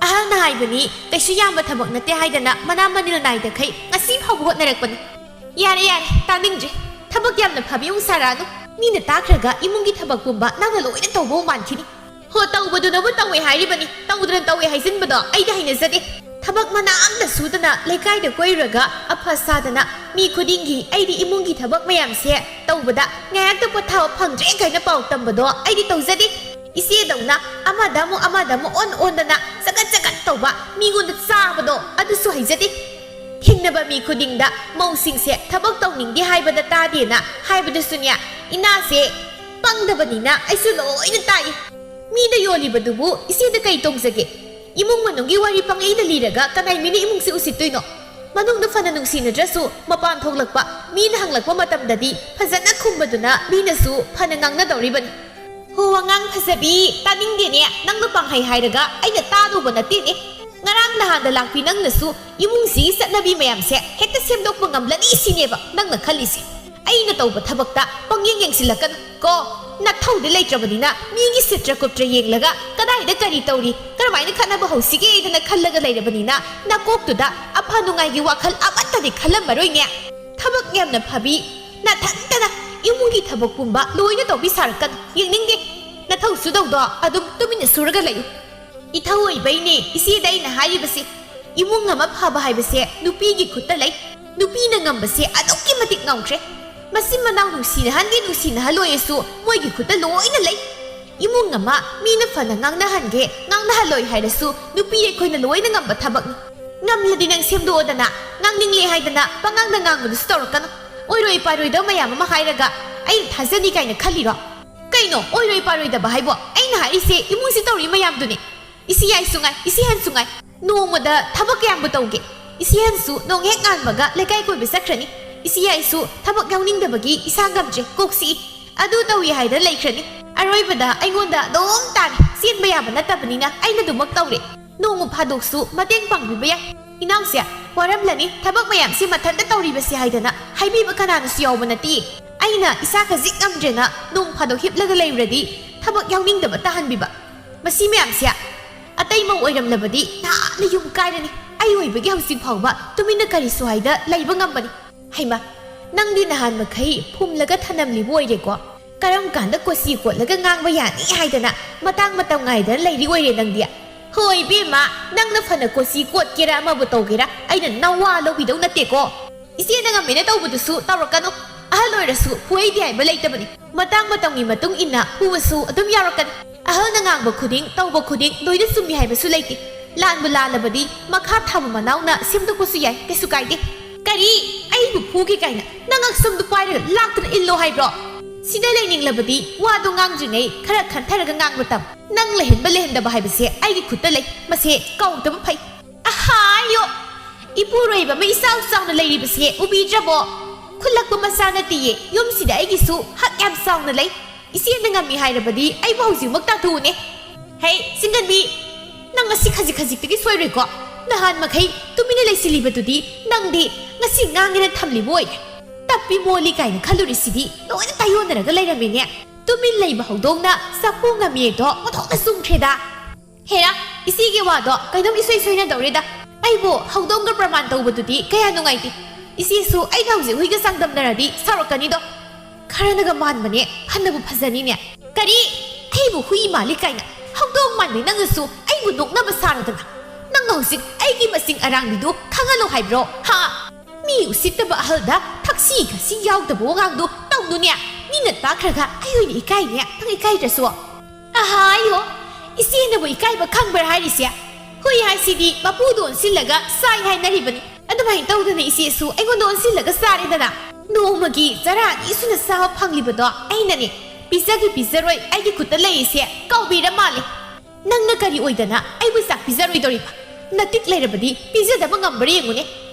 ꯑꯍꯜꯅ ꯍꯥꯏꯕꯅꯤ, ꯀꯩꯁꯨ ꯌꯥꯝꯕ ꯊꯕꯛ ꯅꯠꯇꯦ ꯍꯥꯏꯗꯅ ꯃꯅꯥ ꯃꯅꯤꯜ ꯅꯥꯏꯗꯈꯩ ꯉꯁꯤ ꯐꯥꯎꯕ ꯍꯣꯠꯅꯔꯛꯄꯅꯤ꯫ ꯌꯥꯔꯦ, ꯌꯥꯔꯦ, ꯇꯥꯅꯤꯡꯗ꯭ꯔꯦ꯫ ꯊꯕꯛ ꯌꯥꯝꯅ ꯐꯕꯤ ꯑꯃꯨꯛ ꯁꯥꯔꯛꯑꯅꯨ꯫ ꯃꯤꯅ ꯇꯥꯈ꯭ꯔꯒ ꯏꯃꯨꯡꯒꯤ ꯊꯕꯛ ꯄꯨꯝꯕ ꯅꯪꯅ ꯂꯣꯏꯅ ꯇꯧꯕ ꯃꯥꯟꯈꯤꯅꯤ꯫ ꯍꯣ, ꯇꯧꯕꯗꯨꯅꯕꯨ ꯇꯧꯋꯦ ꯍꯥꯏꯔꯤꯕꯅꯤ, ꯇꯧꯗꯅ ꯇꯧꯋꯦ ꯍꯥꯏꯖꯤꯟꯕꯗꯣ ꯑꯩꯗꯤ ꯍꯩꯅꯖꯗꯦ꯫ ꯊꯕꯛ ꯃꯅꯥ ꯑꯝꯇ ꯁꯨꯗꯅ ꯂꯩꯀꯥꯏꯗ ꯀꯣꯏꯔꯨꯔꯒ ꯑꯐ ꯁꯥꯗꯅ ꯃꯤ ꯈꯨꯗꯤꯡꯒꯤ ꯑꯩꯗꯤ ꯏꯃꯨꯡꯒꯤ ꯊꯕꯛ ꯃꯌꯥꯝꯁꯦ ꯇꯧꯕꯗ ꯉꯥꯏꯍꯥꯛꯇ ꯄꯣꯊꯥꯕ ꯐꯪꯗ꯭ꯔꯦ ꯀꯥꯏꯅ ꯄꯥꯎ ꯇꯝꯕꯗꯣ ꯑꯩꯗꯤ ꯇꯧꯖꯗꯦ꯫ ꯏꯆꯦꯗꯧꯅ ꯑꯃꯗ ꯑꯃꯨꯛ ꯑꯃꯗ ꯑꯃꯨꯛ ꯑꯣꯟ ꯑꯣꯟꯗꯅ ꯆꯒꯠ ꯆꯒꯠ ꯇꯧꯕ, ꯃꯤꯉꯣꯟꯗ ꯆꯥꯕꯗꯣ ꯑꯗꯨꯁꯨ ꯍꯩꯖꯗꯦ꯫ ꯊꯦꯡꯅꯕ ꯃꯤ ꯈꯨꯗꯤꯡꯗ ꯃꯧꯁꯤꯡꯁꯦ ꯊꯕꯛ ꯇꯧꯅꯤꯡꯗꯦ ꯍꯥꯏꯕꯗ ꯇꯥꯗꯦꯅ ꯍꯥꯏꯕꯗꯨꯁꯨꯅꯦ, ꯏꯅꯥꯁꯦ ꯄꯪꯗꯕꯅꯤꯅ ꯑꯩꯁꯨ ꯂꯣꯏꯅ ꯇꯥꯏ꯫ ꯃꯤꯗ ꯌꯣꯜꯂꯤꯕꯗꯨꯕꯨ ꯏꯆꯦꯗ ꯀꯩ ꯇꯣꯡꯖꯒꯦ? ꯏꯃꯨꯡ ꯃꯅꯨꯡꯒꯤ ꯋꯥꯔꯤ ꯄꯪꯂꯤꯗ ꯂꯤꯔꯒ ꯀꯅꯥꯏ ꯃꯤꯅ ꯏꯃꯨꯡꯁꯦ ꯎꯁꯤꯠꯇꯣꯏꯅꯣ? ꯃꯅꯨꯡꯗ ꯐꯅ ꯅꯨꯡꯁꯤꯅꯗ꯭ꯔꯁꯨ, ꯃꯄꯥꯟ ꯊꯣꯛꯂꯛꯄ ꯃꯤꯅ ꯍꯪꯂꯛꯄ ꯃꯇꯝꯗꯗꯤ ꯐꯖꯅ ꯈꯨꯝꯕꯗꯨꯅ ꯃꯤꯅꯁꯨ ꯐꯅ ꯉꯥꯡꯅꯗꯧꯔꯤꯕꯅꯤ꯫ "ꯍꯣ, ꯑꯉꯥꯡ ꯐꯖꯕꯤ, ꯇꯥꯅꯤꯡꯗꯦꯅꯦ ꯅꯪꯅ ꯄꯥꯡꯍꯩ ꯍꯥꯏꯔꯒ ꯑꯩꯅ ꯇꯥꯗꯧꯕ ꯅꯠꯇꯦꯅꯦ꯫ ꯉꯔꯥꯡ ꯅꯍꯥꯟꯗ ꯂꯥꯛꯄꯤ ꯅꯪꯅꯁꯨ ꯏꯃꯨꯡꯁꯤꯒꯤ ꯆꯠꯅꯕꯤ ꯃꯌꯥꯝꯁꯦ ꯍꯦꯛꯇ ꯁꯦꯝꯗꯣꯛꯄ ꯉꯝꯂꯅꯤ ꯁꯤꯅꯦꯕ ꯅꯪꯅ ꯈꯜꯂꯤꯁꯦ꯫ ꯑꯩꯅ ꯇꯧꯕ ꯊꯕꯛꯇ ꯄꯪꯌꯦꯡ ꯌꯦꯡꯁꯤꯜꯂꯛꯀꯅꯨ ꯀꯣ꯫ ꯅꯊꯧꯗꯤ ꯂꯩꯇ꯭ꯔꯕꯅꯤꯅ ꯃꯤꯒꯤ ꯁꯤꯠꯇ꯭ꯔ ꯀꯨꯞꯇ꯭ꯔ ꯌꯦꯡꯂꯒ ꯀꯗꯥꯏꯗ ꯀꯔꯤ ꯇꯧꯔꯤ, ꯀꯔꯝꯍꯥꯏꯅ ꯈꯠꯅꯕ ꯍꯧꯁꯤꯒꯦꯗꯅ ꯈꯜꯂꯒ ꯂꯩꯔꯕꯅꯤꯅ ꯅꯀꯣꯛꯇꯨꯗ ꯑꯐ ꯅꯨꯡꯉꯥꯏꯒꯤ ꯋꯥꯈꯜ ꯑꯃꯠꯇꯗꯤ ꯈꯜꯂꯝꯃꯔꯣꯏꯅꯦ꯫ ꯊꯕꯛ ꯌꯥꯝꯅ ꯐꯕꯤ, ꯅꯊꯟꯇꯅ ꯏꯃꯨꯡꯒꯤ ꯊꯕꯛ ꯄꯨꯝꯕ ꯂꯣꯏꯅ ꯇꯧꯕꯤ ꯁꯥꯔꯛꯀꯅꯨ꯫ ꯌꯦꯡꯅꯤꯡꯗꯦ꯫ ꯅꯊꯧ ꯁꯨꯗꯧꯗꯣ ꯑꯗꯨꯝ ꯇꯨꯃꯤꯟꯅ ꯁꯨꯔꯒ ꯂꯩꯌꯨ꯫" "ꯏꯊꯧ ꯑꯣꯏꯕꯩꯅꯦ ꯏꯆꯦꯗ ꯑꯩꯅ ꯍꯥꯏꯔꯤꯕꯁꯦ꯫ ꯏꯃꯨꯡ ꯑꯃ ꯐꯕ ꯍꯥꯏꯕꯁꯦ ꯅꯨꯄꯤꯒꯤ ꯈꯨꯠꯇ ꯂꯩ꯫ ꯅꯨꯄꯤꯅ ꯉꯝꯕꯁꯦ ꯑꯗꯨꯛꯀꯤ ꯃꯇꯤꯛ ꯉꯝꯈ꯭ꯔꯦ꯫ ꯃꯆꯤꯟ ꯃꯅꯥꯎ ꯅꯨꯡꯁꯤꯅꯍꯟꯒꯦ ꯅꯨꯡꯁꯤꯅꯍꯜꯂꯣꯏꯁꯨ ꯃꯣꯏꯒꯤ ꯈꯨꯠꯇ ꯂꯣꯏꯅ ꯂꯩ꯫ ꯏꯃꯨꯡ ꯑꯃ ꯃꯤꯅ ꯐꯅ ꯉꯥꯡꯅꯍꯟꯒꯦ ꯉꯥꯡꯅꯍꯜꯂꯣꯏ ꯍꯥꯏꯔꯁꯨ ꯅꯨꯄꯤ ꯑꯩꯈꯣꯏꯅ ꯂꯣꯏꯅ ꯉꯝꯕ ꯊꯕꯛꯅꯤ꯫ ꯉꯝꯂꯗꯤ ꯅꯪ ꯁꯦꯝꯗꯣꯛꯑꯣꯗꯅ, ꯉꯥꯡꯅꯤꯡꯂꯦ ꯍꯥꯏꯗꯅ ꯄꯉꯥꯡꯗ ꯉꯥꯡꯕꯗꯨꯁꯨ ꯇꯧꯔꯛꯀꯅꯨ꯫ ꯑꯣꯏꯔꯣꯏ ꯄꯥꯔꯣꯏꯗꯕ ꯃꯌꯥꯝ ꯑꯃ ꯍꯥꯏꯔꯒ ꯑꯩꯅ ꯊꯥꯖꯅꯤ ꯀꯥꯏꯅ ꯈꯜꯂꯤꯔꯣ? ꯀꯩꯅꯣ ꯑꯣꯏꯔꯣꯏ ꯄꯥꯔꯣꯏꯗꯕ ꯍꯥꯏꯕꯣ? ꯑꯩꯅ ꯍꯥꯏꯔꯤꯁꯦ ꯏꯃꯨꯡꯁꯤ ꯇꯧꯔꯤ ꯃꯌꯥꯝꯗꯨꯅꯤ꯫ ꯏꯆꯦ ꯌꯥꯏꯁꯨ ꯉꯥꯏ, ꯏꯆꯦ ꯍꯟꯁꯨ ꯉꯥꯏ꯫ ꯅꯣꯡꯃꯗ ꯊꯕꯛ ꯀꯌꯥꯝꯕꯨ ꯇꯧꯒꯦ? ꯏꯆꯦ ꯍꯟꯁꯨ ꯅꯣꯡ ꯍꯦꯛ ꯉꯥꯟꯕꯒ ꯂꯩꯀꯥꯏ ꯀꯣꯏꯕ ꯆꯠꯈ꯭ꯔꯅꯤ꯫ ꯏꯆꯦ ꯌꯥꯏꯁꯨ ꯊꯕꯛ ꯌꯥꯎꯅꯤꯡꯗꯕꯒꯤ ꯏꯁꯥ ꯉꯝꯗ꯭ꯔꯦ, ꯀꯣꯛ ꯆꯤꯛꯏ, ꯑꯗꯨ ꯇꯧꯏ ꯍꯥꯏꯗꯅ ꯂꯩꯈ꯭ꯔꯅꯤ꯫ ꯑꯔꯣꯏꯕꯗ ꯑꯩꯉꯣꯟꯗ ꯑꯗꯨꯝ ꯇꯥꯔꯦ꯫ ꯆꯦꯟꯕ ꯌꯥꯕ ꯅꯠꯇꯕꯅꯤꯅ ꯑꯩꯅ ꯑꯗꯨꯃꯛ ꯇꯧꯔꯦ꯫ ꯅꯣꯡꯃ ꯐꯥꯗꯣꯛꯁꯨ ꯃꯇꯦꯡ ꯄꯥꯡꯕꯤꯕ ꯌꯥꯏ꯫ ꯏꯅꯥꯎꯁꯦ, ꯋꯥꯔꯝꯂꯅꯤ, ꯊꯕꯛ ꯃꯌꯥꯝꯁꯤ ꯃꯊꯟꯇ ꯇꯧꯔꯤꯕꯁꯤ ꯍꯥꯏꯗꯅ ꯍꯥꯏꯕꯤꯕ ꯀꯅꯥꯅꯁꯨ ꯌꯥꯎꯕ ꯅꯠꯇꯦ꯫ ꯑꯩꯅ ꯏꯁꯥ ꯈꯖꯤꯛ ꯉꯝꯗ꯭ꯔꯦꯅ ꯅꯣꯡ ꯐꯥꯗꯣꯛ ꯍꯤꯞꯂꯒ ꯂꯩꯔꯨꯔꯗꯤ ꯊꯕꯛ ꯌꯥꯎꯅꯤꯡꯗꯕ ꯇꯥꯍꯟꯕꯤꯕ꯫ ꯃꯁꯤ ꯃꯌꯥꯝꯁꯦ ꯑꯇꯩ ꯃꯧ ꯑꯣꯏꯔꯝꯂꯕꯗꯤ ꯅꯍꯥꯟꯅ ꯌꯨꯝ ꯀꯥꯏꯔꯅꯤ꯫ ꯑꯩ ꯑꯣꯏꯕꯒꯤ ꯍꯧꯖꯤꯛ ꯐꯥꯎꯕ ꯇꯨꯃꯤꯟꯅ ꯀꯔꯤꯁꯨ ꯍꯥꯏꯗ ꯂꯩꯕ ꯉꯝꯕꯅꯤ꯫ ꯍꯩꯃ, ꯅꯪꯗꯤ ꯅꯍꯥꯟ ꯃꯈꯩ ꯐꯨꯝꯂꯒ ꯊꯅꯝꯂꯤꯕ ꯑꯣꯏꯔꯦꯀꯣ꯫ ꯀꯔꯝ ꯀꯥꯟꯗ ꯀꯣꯆꯤ ꯀꯣꯠꯂꯒ ꯉꯥꯡꯕ ꯌꯥꯅꯤ ꯍꯥꯏꯗꯅ ꯃꯇꯥꯡ ꯃꯇꯝ ꯉꯥꯏꯗꯅ ꯂꯩꯔꯤ ꯑꯣꯏꯔꯦ ꯅꯪꯗꯤ꯫ ꯍꯣꯏ ꯏꯕꯦꯝꯃ, ꯅꯪꯅ ꯐꯅ ꯀꯣꯆꯤ ꯀꯣꯠꯀꯦꯔꯥ ꯑꯃꯕꯨ ꯇꯧꯒꯦꯔꯥ ꯑꯩꯅ ꯅꯋꯥ ꯂꯧꯕꯤꯗꯧ ꯅꯠꯇꯦꯀꯣ꯫ ꯏꯆꯦꯅ ꯉꯝꯃꯦꯅ ꯇꯧꯕꯗꯨꯁꯨ ꯇꯧꯔꯛꯀꯅꯨ꯫ ꯑꯍꯜ ꯑꯣꯏꯔꯁꯨ ꯐꯨꯍꯩꯗꯦ ꯍꯥꯏꯕ ꯂꯩꯇꯕꯅꯤ꯫ ꯃꯇꯥꯡ ꯃꯇꯝꯒꯤ ꯃꯇꯨꯡ ꯏꯟꯅ ꯐꯨꯕꯁꯨ ꯑꯗꯨꯝ ꯌꯥꯎꯔꯛꯀꯅꯤ꯫ ꯑꯍꯜꯅ ꯉꯥꯡꯕ ꯈꯨꯗꯤꯡ ꯇꯧꯕ ꯈꯨꯗꯤꯡ ꯂꯣꯏꯅ ꯆꯨꯝꯃꯤ ꯍꯥꯏꯕꯁꯨ ꯂꯩꯇꯦ꯫ ꯂꯥꯟꯕꯨ ꯂꯥꯜꯂꯕꯗꯤ ꯃꯈꯥ ꯊꯥꯕ ꯃꯅꯥꯎꯅ ꯁꯦꯝꯗꯣꯛꯄꯁꯨ ꯌꯥꯏ, ꯀꯩꯁꯨ ꯀꯥꯏꯗꯦ꯫ ꯀꯔꯤ? ꯑꯩꯕꯨ ꯐꯨꯒꯦ ꯀꯥꯏꯅ ꯅꯪ ꯑꯁꯨꯝꯗꯨ ꯄꯥꯏꯔꯒ ꯂꯥꯛꯇꯅ ꯏꯜꯂꯣ ꯍꯥꯏꯕ꯭ꯔꯣ? ꯁꯤꯗ ꯂꯩꯅꯤꯡꯂꯕꯗꯤ ꯋꯥꯗꯣ ꯉꯥꯡꯗ꯭ꯔꯤꯉꯩ ꯈꯔ ꯈꯟꯊꯔꯒ ꯉꯥꯡꯕ ꯇꯝ꯫ ꯅꯪ ꯂꯩꯍꯟꯕ ꯂꯩꯍꯟꯗꯕ ꯍꯥꯏꯕꯁꯦ ꯑꯩꯒꯤ ꯈꯨꯠꯇ ꯂꯩ꯫ ꯃꯁꯦ ꯀꯥꯎꯗꯕ ꯐꯩ꯫ ꯑꯍꯥꯌꯣ! ꯏꯄꯨꯔꯣꯏꯕ ꯑꯃ ꯏꯆꯥꯎ ꯆꯥꯎꯅ ꯂꯩꯔꯤꯕꯁꯦ ꯎꯕꯤꯗ꯭ꯔꯕꯣ? ꯈꯨꯜꯂꯛꯄ ꯃꯆꯥ ꯅꯠꯇꯤꯌꯦ, ꯌꯨꯝꯁꯤꯗ ꯑꯩꯒꯤꯁꯨ ꯍꯛ ꯌꯥꯝ ꯆꯥꯎꯅ ꯂꯩ꯫ ꯏꯆꯦꯅ ꯉꯝꯃꯤ ꯍꯥꯏꯔꯕꯗꯤ ꯑꯩꯕꯨ ꯍꯧꯖꯤꯛꯃꯛ ꯇꯥꯟꯊꯣꯛꯎꯅꯦ꯫ ꯍꯦ, ꯆꯤꯡꯒꯟꯕꯤ, ꯅꯪ ꯉꯁꯤ ꯈꯖꯤꯛ ꯈꯖꯤꯛꯇꯒꯤ ꯁꯣꯏꯔꯣꯏꯀꯣ? ꯅꯍꯥꯟ ꯃꯈꯩ ꯇꯨꯃꯤꯟꯅ ꯂꯩꯁꯤꯜꯂꯤꯕꯗꯨꯗꯤ ꯅꯪꯗꯤ ꯉꯁꯤ ꯉꯥꯡꯉꯦꯅ ꯊꯝꯂꯤꯕ ꯑꯣꯏꯔꯦ꯫ ꯇꯞꯄꯤ ꯃꯣꯜꯂꯤ ꯀꯥꯏꯅ ꯈꯜꯂꯨꯔꯤꯁꯤꯗꯤ ꯂꯣꯏꯅ ꯇꯥꯏꯌꯣꯟꯅꯔꯒ ꯂꯩꯔꯝꯃꯤꯅꯦ꯫ ꯇꯨꯃꯤꯟ ꯂꯩꯕ ꯍꯧꯗꯣꯡꯅ ꯆꯐꯨ ꯉꯝꯃꯦꯗꯣ ꯑꯣꯟꯊꯣꯛꯅ ꯆꯨꯝꯈ꯭ꯔꯦꯗ꯫ ꯍꯦꯔꯥ, ꯏꯆꯦꯒꯤ ꯋꯥꯗꯣ ꯀꯩꯅꯣꯝ ꯏꯁꯣꯏ ꯁꯣꯏꯅꯗꯧꯔꯦꯗ꯫ ꯑꯩꯕꯨ ꯍꯧꯗꯣꯡꯒ ꯄ꯭ꯔꯃꯥꯟ ꯇꯧꯕꯗꯨꯗꯤ ꯀꯌꯥ ꯅꯨꯡꯉꯥꯏꯇꯦ꯫ ꯏꯆꯦꯁꯨ ꯑꯩꯒ ꯍꯧꯖꯤꯛ ꯍꯨꯏꯒ ꯆꯥꯡꯗꯝꯅꯔꯗꯤ ꯁꯥꯎꯔꯛꯀꯅꯤꯗꯣ꯫ ꯈꯔꯅꯒ ꯃꯥꯟꯕꯅꯦ, ꯐꯅꯕꯨ ꯐꯖꯅꯤꯅꯦ꯫ ꯀꯔꯤ? ꯑꯩꯕꯨ ꯍꯨꯏ ꯃꯥꯜꯂꯤ ꯀꯥꯏꯅ? ꯍꯧꯗꯣꯡ ꯃꯥꯟꯕꯤ ꯅꯪꯅꯁꯨ ꯑꯩꯕꯨ ꯅꯣꯛꯅꯕ ꯁꯥꯔꯗꯅ꯫ ꯅꯪ ꯍꯧꯖꯤꯛ ꯑꯩꯒꯤ ꯃꯁꯤꯡ ꯑꯔꯥꯡꯕꯤꯗꯨ ꯈꯪꯍꯜꯂꯣ ꯍꯥꯏꯕ꯭ꯔꯣ? ꯍꯥ? ꯃꯤ ꯎꯁꯤꯠꯇꯕ ꯑꯍꯜꯗ ꯊꯛꯁꯤ ꯈꯥꯁꯤ ꯌꯥꯎꯗꯕ ꯋꯥꯉꯥꯡꯗꯣ ꯇꯧꯅꯨꯅꯦ꯫ ꯃꯤꯅ ꯇꯥꯈ꯭ꯔꯒ ꯑꯩ ꯑꯣꯏꯅ ꯏꯀꯥꯏꯅꯦ, ꯅꯪ ꯏꯀꯥꯏꯗ꯭ꯔꯁꯨ꯫ ꯑꯍꯥ, ꯑꯌꯣ, ꯏꯆꯦꯅꯕꯨ ꯏꯀꯥꯏꯕ ꯈꯪꯕ꯭ꯔꯥ ꯍꯥꯏꯔꯤꯁꯦ? ꯍꯨꯏ ꯍꯥꯏꯁꯤꯗꯤ ꯃꯄꯨꯗꯣ ꯑꯣꯟꯁꯤꯜꯂꯒ ꯆꯥꯏ ꯍꯥꯏꯅꯔꯤꯕꯅꯤ꯫ ꯑꯗꯨꯃꯥꯏꯅ ꯇꯧꯗꯅ ꯏꯆꯦꯁꯨ ꯑꯩꯉꯣꯟꯗ ꯑꯣꯟꯁꯤꯜꯂꯒ ꯆꯥꯔꯦꯗꯅ꯫ ꯅꯣꯡꯃꯒꯤ ꯆꯔꯥ ꯑꯅꯤ ꯁꯨꯅ ꯆꯥꯕ ꯐꯪꯂꯤꯕꯗꯣ ꯑꯩꯅꯅꯦ꯫ ꯄꯤꯖꯒꯦ ꯄꯤꯖꯔꯣꯏ ꯑꯩꯒꯤ ꯈꯨꯠꯇ ꯂꯩꯔꯤꯁꯦ ꯀꯥꯎꯕꯤꯔ ꯃꯥꯜꯂꯦ꯫ ꯅꯪꯅ ꯀꯔꯤ ꯑꯣꯏꯗꯅ ꯑꯩꯕꯨ ꯆꯥꯛ ꯄꯤꯖꯔꯣꯏꯗꯧꯔꯤꯕ? ꯅꯇꯤꯛ ꯂꯩꯔꯕꯗꯤ ꯄꯤꯖꯗꯕ ꯉꯝꯕ꯭ꯔꯥ ꯌꯦꯡꯉꯨꯅꯦ꯫